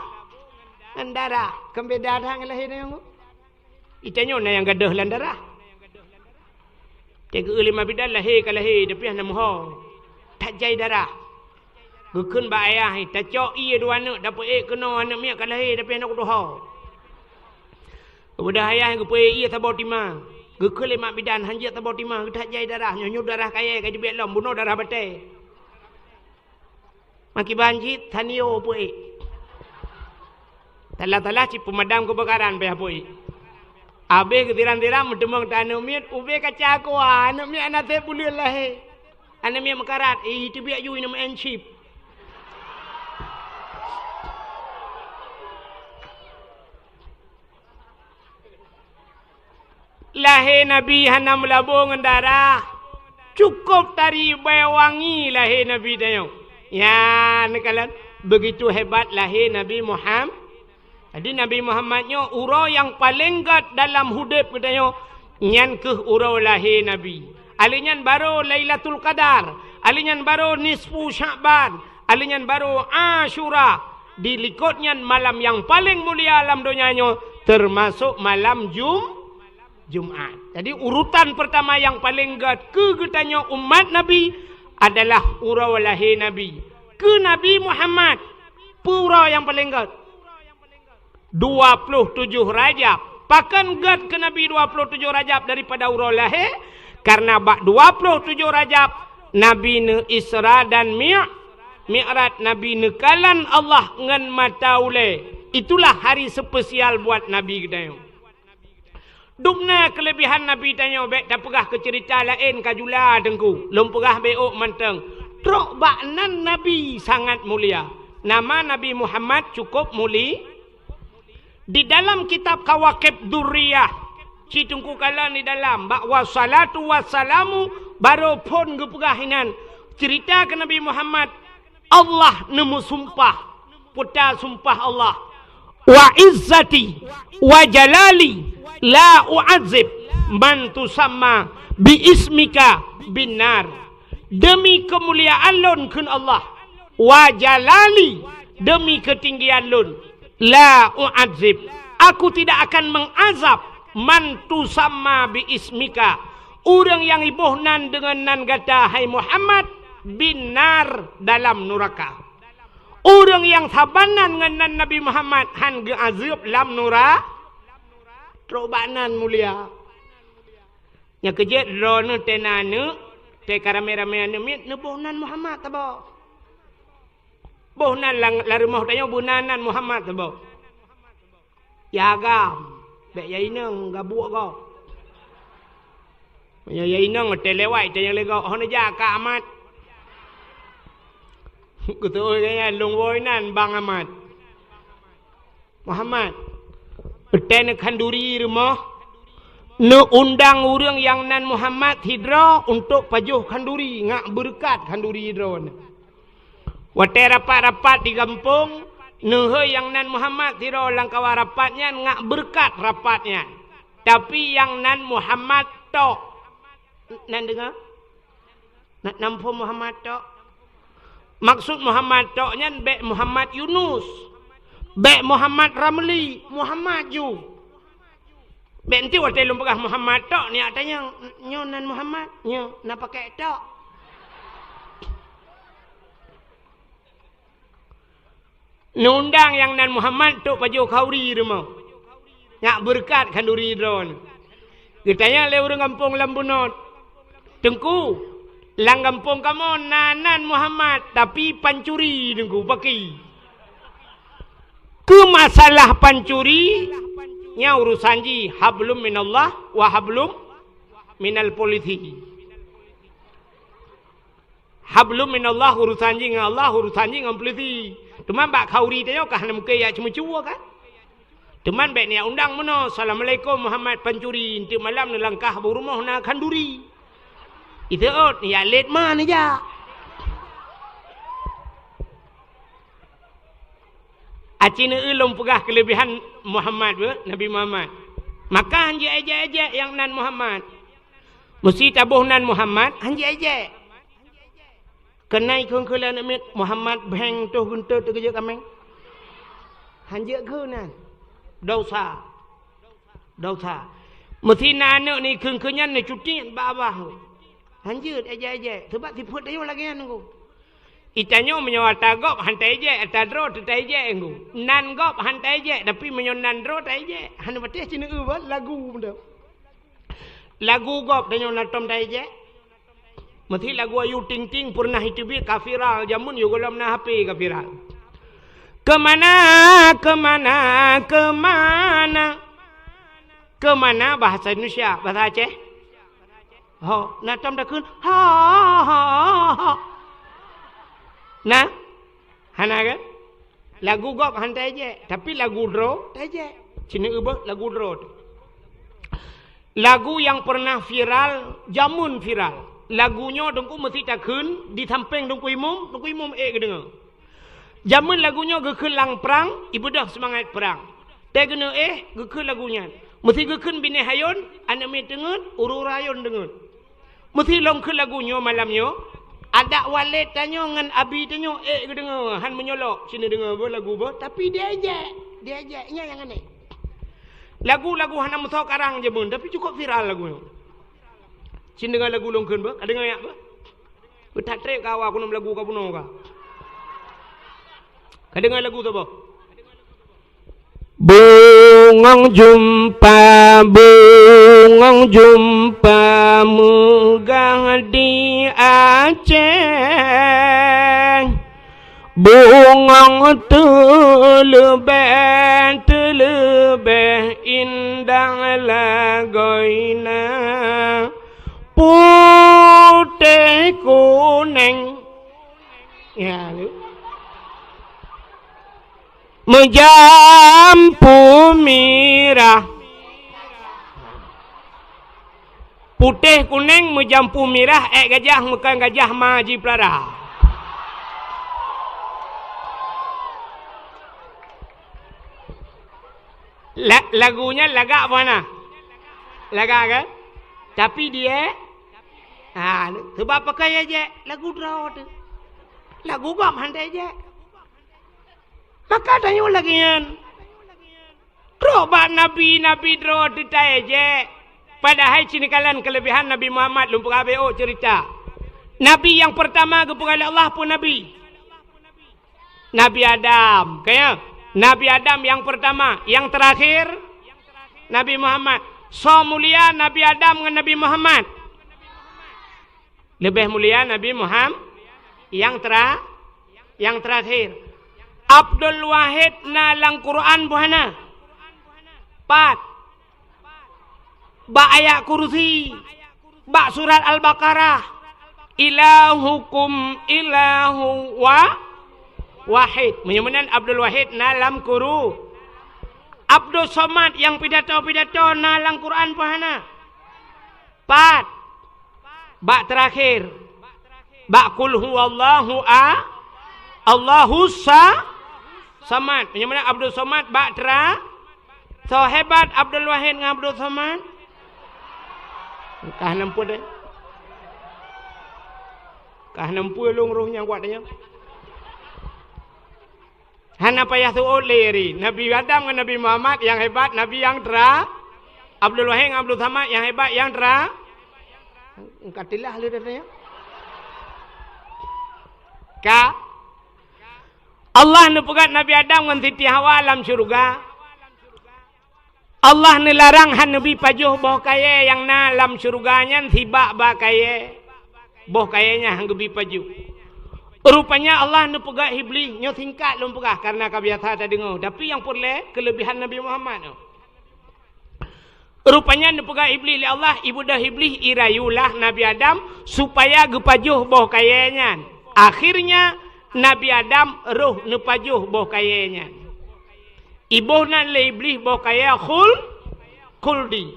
ngon darah. Keu beda that ngon lahé tanyoe. Geutanyoe na nyang gadôh lam darah. Teuka lima bidan lahé ka lahé, tapi hana meuho. That jai darah. Geukheun bak ayah, "Tacok ié dua aneuk, tapeuék keunoe aneuk miet ka lahé, tapi hana kutuho." Geubeudôh ayah geupeuék ié saboh tima. Geukheun lé mak bidan, "Han jeuet saboh tima, geuthat jai darah, nyoe, nyoe darah kayèe ka jibiet lom, bunoe darah batèe." Makiban cit, tanio peuék. Talah-talah cit peumadam keubakaran payah peuék. Abéh geusiran-siran meuteumong tanoh miet, ubé kaca kuah, aneuk miet hana sép buleuen lahé. Aneuk miet meukarat, ih, teubiet ju ineuk meu'en chip. Lahé Nabi hana meulabô ngon darah. Cukôp tari bèe wangi lahé Nabi tanyoe. Nyan neukalon, begitu hebat lahé Nabi Muham-, jadi Nabi Muhammad nyoe uroe nyang paleng gèt dalam udép geutanyoe, nyan kheueh uroe lahé Nabi. Alèh nyan barô Lailatul Qadar, alèh nyan barô nisfu Sya'ban, alèh nyan barô Asyura. Di likot nyan malam nyang paleng mulia lam donya nyoe, teumasok malam Jum-, Jumat. Jadi, urutan peurtama nyang paleng gèt keu geutanyoe umat Nabi adalah uroe lahé Nabi. Keu Nabi Muhammad, peue uroe nyang paleng gèt? Dua ploh tujoh Rajab. Pakon gèt keu Nabi dua ploh tujoh Rajab daripada uroe lahé? Karena bak dua ploh tujoh Rajab, Nabi neu-Isra dan Mi-, Mi'raj, Nabi neukalon Allah ngon mata ulèe. Itulah hari spesial buat Nabi geutanyoe. Dum na keuleubehan Nabi tanyoe, bèk tapeugah keu ceurita laén ka jula teungku. Lôn peugah bèk ôk mantong. Trok bak nan Nabi sangat mulia. Nama Nabi Muhammad cukôp muli-, di dalam kitab Kawakib Durriyah, ci teungku kalon di dalam, bak wassalatu wassalamu, barô phôn geupeugah inan. Ceurita keu Nabi Muhammad, Allah neumeusumpah, peue ta sumpah Allah, "Wa izzati wa jalali la u'adzib man tusamma bi ismika bin nar." Demi keumuliaan lôn, kheun Allah, Wa jalali, demi ketinggian lôn, la u'adzib, aku tidak akan mengazab, man tusamma bi ismika, ureuëng nyang iboh nan deungon nan gata, hai Muhammad, binnar, dalam nuraka. Ureuëng nyang saban nan ngon nan Nabi Muhammad han geuazeueb lam nura-, trok bak nan mulia. Nyang keujeuet droeneuh teuh na aneuëk, teuh ka ramé-ramé aneuëk miet, neuboh nan Muhammad saboh. Boh nan lam, lam rumoh tanyoe beu nan, nan Muhammad saboh. Ya agam, bék ya inong gabuek gob. Ya, ya inong teuh lewat, teuh nyang lé gob, hon jak ka Amat. Kuteuôi gaya lôn woe nan Bang Amat. Muhammad, teuh neukhanduri rumoh, neuundang ureuëng nyang nan Muhammad sidroe untuk pajoh khanduri, ngak beureukat khanduri droeneuh. Watée rapat-rapat di gampông, neuhôi nyang nan Muhammad sidroe lam kawan rapat nyan ngak beureukat rapat nyan. Tapi nyang nan Muhammad tok. Nan deungoe? Na, na muphom Muhammad tok? Maksud Muhammad tok nyan bék Muhammad Yunus, bék Muhammad Ramli, Muhammad ju. Bék nti watée lôn peugah Muhammad tok, neujak tanyong, "Nyoe nan Muhammad?" "Nyoe, na pakek tok." Neuundang nyang nan Muhammad trok pajoh khanduri rumoh. Ngak beureukat khanduri droeneuh. Geutanyong lé ureuëng gampông lam bunoe, "Teungku, lam gampông kamoe na nan Muhammad, tapi pancuri, Teungku, paki." Keu masalah pancuri, nyan urusan jih hablum minallah wa hablum minal polisi. Hablum minallah urusan jih ngon Allah, urusan jih ngon polisi. Teuma bak khanduri tanyoe ka hana mungken jak ceumeucue kan? Teuma bék neujak undang meunoe, "Assalamualaikum Muhammad pancuri," enteuk malam neulangkah bak rumoh na khanduri. Iteuôt, jak lét ma neujak. Aci neueu lôn peugah keuleubihan Muhammad beuh, Nabi Muhammad. Maka han jiék-ék-ék nyang nan Muhammad. Meusé taboh nan Muhammad, han jiék-ék-ék. Keunan kheun-kheun lé aneuëk miet, "Muhammad bheng toh geunteut teukeujot kaméng." Han jeuet kheun nan. Dosa. Dosa. Meusé na aneuëk ni kheun-kheun nyan neucutit bak babah. Han jeuet ék-ék-ék. Sabab sifeuet tanyoe lagée nyan, Teungku. Itanyoe meunyoe ata gob han taék-ék, ata droe teuh taék-ék, Teungku. Nan gob han taék-ék, tapi meunyoe nan droe taék-ék. Hana patéh ci neueu bak lagu meudoe. Lagu gob tanyoe na tom taék-ék. Meusé lagu Ayu Ting Ting peureunah iteubiet ka viral, jameun yoh gohlom na H P ka viral. Keumana, keumana, keumana? Keumana bahasa Indonesia, bahasa Aceh? Ho, na tom takheun, ha, ha, ha, ha. Na? Hana kan? Lagu gob han taék-ék, tapi lagu droe taék-ék. Ci neueu beuh lagu droe teuh. Lagu nyang peureunah viral, jameun viral. Lagu nyoe Teungku meusé takheun di sampéng Teungku Imum, Teungku Imum ék geudeungoe. Jameun lagu nyoe geukheun lam prang, ibeudôh seumangat prang. Teuh geuneuk éh, geukheun lagu nyan. Meusé geukheun binéh ayôn, aneuëk miet teungeut, ureuëng ayôn teungeut. Meusé lôn kheun lagu nyoe malam nyoe, adak walét tanyoe ngon abi tanyoe ék geudeungoe, han meunyeulok ci neudeungoe beuh lagu beuh, tapi diék-ék, diék-ék, nyan nyang aneh. Lagu-lagu hana meusoe karang jameun, tapi cukôp viral lagu nyoe. Ci neudeungoe lagu lôn kheun beuh, ka deungoe nyak beuh. Beutat trép ka awak keuneuk meulagu ka bunoe ka. Ka deungoe lagu saboh. Bungong jumpa, bungong jumpa meugah di Aceh. Bungong teuleubeh, teuleubeh indah lagoina. Putéh kunéng. Ya, lu. Meujampu mirah. Putéh kunéng meujampu mirah, ék gajah meukon gajah ma jipeulara. La-, lagu nyan lagak peue hana? Lagak kan? Tapi diék, ha, sabab pakon ék-ék, lagu droe teuh. Lagu gob han taejek. Maka tanyoe lagée nyan. Trok bak nabi-nabi droe teuh taejek. Padahai cinikalan keuleubehan Nabi Muhammad lôn peugah beu ceurita. Nabi nyang peurtama geupeugah lé Allah peue nabi? Nabi Adam, ka ya? Nabi Adam nyang peurtama, nyang teurakhir Nabi Muhammad. Soe mulia Nabi Adam ngon Nabi Muhammad? Leubeh mulia Nabi Muhammad nyang tera-, nyang teurakhir. Abdul Wahid na lam Quran peue hana? Pat. Bak ayat kursi, bak surat Al-Baqarah, "Ilahukum ilahu wa-, wahid." Meunyoe meunan Abdul Wahid na lam Quru-, Abdul Somad nyang pidato-pidato na lam Quran peue hana? Pat. Bak teurakhir. Bak Qul huwallahu a-, Allahus sa-, samad. Meunyoe meunan Abdul Somad bak tera-, soe hebat Abdul Wahid ngon Abdul Somad? Kah neumpeue deh. Kah neumpeue lôn roh nyang kuat nyoe. Hana payah seuôt lé ri. Nabi Adam ngon Nabi Muhammad nyang hebat, nabi nyang tera-, Abdul Wahid ngon Abdul Samad nyang hebat, nyang tera-, ka tilah lé dah nyan. Ka. Allah neupeugét Nabi Adam ngon Siti Hawa lam syeuruga. Allah neularang han neubi pajoh boh kayée nyang na lam syeuruga nyan sibak bak kayée, boh kayée nyan han geubi pajoh. Rupanya Allah neupeugah Iblih, nyoe singkat lôn peugah kareuna ka biasa tadeungoe, tapi nyang peureulée keuleubehan Nabi Muhammad nyoe. Rupanya neupeugah Iblih lé Allah, ibeudôh Iblih irayulah Nabi Adam supaya geupajoh boh kayée nyan. Akhirnya Nabi Adam roh neupajoh boh kayée nyan. Iboh nan lé Iblih boh kayée khul-, khuldi.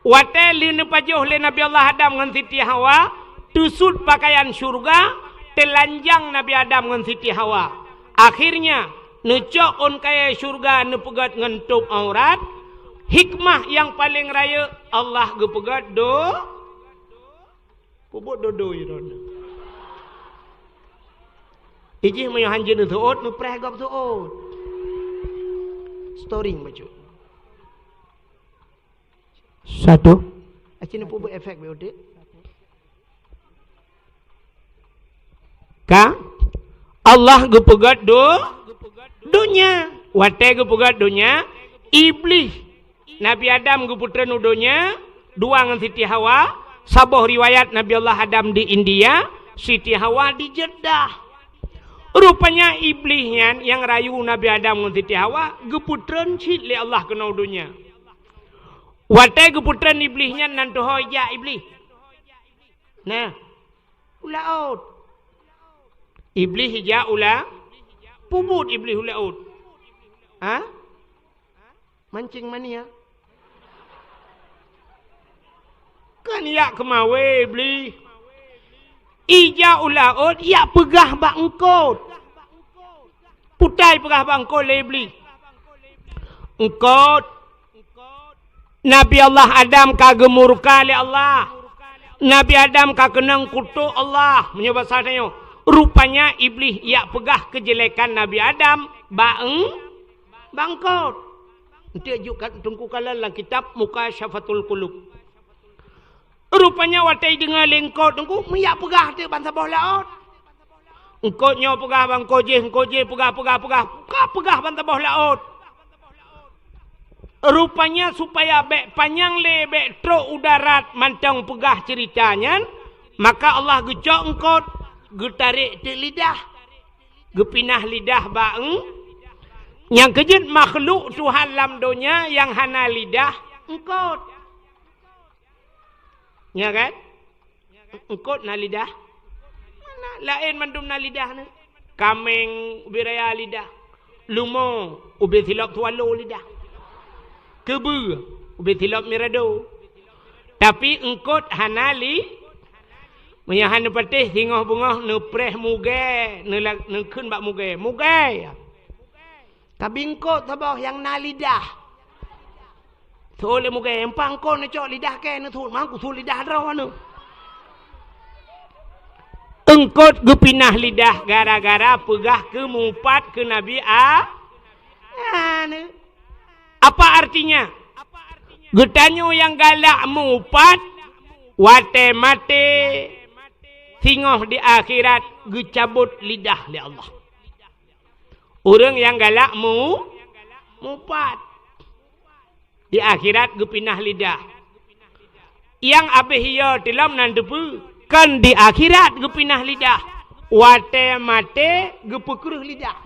Watée lheueh neupajoh lé Nabi Allah Adam ngon Siti Hawa, teusut peukayan syeuruga, teulanjang Nabi Adam ngon Siti Hawa. Akhirnya, neucok ôn kayée syeuruga neupeugét ngon tôb aurat. Hikmah nyang paleng rayeuk, Allah geupeugét do-, Peubuet dodo droeneuh. Ijih meunyoe hanjeut neuseuôt, neupreh gob seuôt. Storing bacut. Satu. Aci neupeubuet efek beu udép. Ka? Allah geupeugét do-, donya. Watée geupeugét donya, Iblih Nabi Adam geupeutreun u donya, dua ngon Siti Hawa, saboh riwayat Nabi Allah Adam di India, Siti Hawa di Jeddah. Rupanya Iblih nyan nyang rayu Nabi Adam ngon Siti Hawa, geupeutreun cit lé Allah keunoe u donya. Watée geupeutreun Iblih nyan nan teuhôi jak Iblih. Nah, u laôt. Iblih ijak u la-, peubuet Iblih u laôt. Ha? Mancing mania. Kan jak keumawe Iblih. Ijak u laôt, jak peugah bak eungkôt. Putai peugah bak eungkôt lé Iblih. Eungkôt, Nabi Allah Adam ka geumurka lé Allah. Nabi Adam ka keunong kutok Allah. Meunyoe basa tanyoe, rupanya Iblih jak peugah keujelekan Nabi Adam bak eung-, bak eungkôt. Eunteuk jok ka-, Teungku kalon lam kitab Mukasyafatul Qulub. Rupanya watée jideungoe lé eungkôt, eungkôt meujak peugah teuk ban saboh laôt. Eungkôt nyoe peugah ban eungkôt jéh, eungkôt jéh peugah, peugah, peugah, ka peugah ban saboh laôt. Rupanya supaya bék panyang lé, bék trok u darat mantong peugah ceurita nyan, maka Allah geucok eungkôt, geutarek teuk lidah, geupinah lidah bak eung-, nyang keujeuet makhluk Tuhan lam donya nyang hana lidah, eungkôt. Nya kan? Eungkôt na lidah? Mana laén mandum na lidah nyoe. Kaméng ubé raya lidah. Leumo ubé silop swallow lidah. Keubeue ubé silop mirado. Tapi eungkôt hana li-, meunyoe hana patéh singoh beungoh neupreh mugée, neula-, neukheun bak mugée. Mugée! Ka bingkot saboh nyang na lidah. Seuôt lé mugée, "Empa eungkôt neucok lidah kée neusuet, ma kusut lidah droeneuh." Eungkot geupinah lidah gara-gara peugah keu meuupat keu Nabi A-, aneuk. Apa artinya? Geutanyoe nyang galak meuupat, watée maté, singoh di akhirat geucabot lidah lé Allah. Ureuëng nyang galak mu-, meuupat, di akhirat geupinah lidah. Nyang abéh yo teulom nan teupeue, kon di akhirat geupinah lidah. Watée maté geupeukreueh lidah.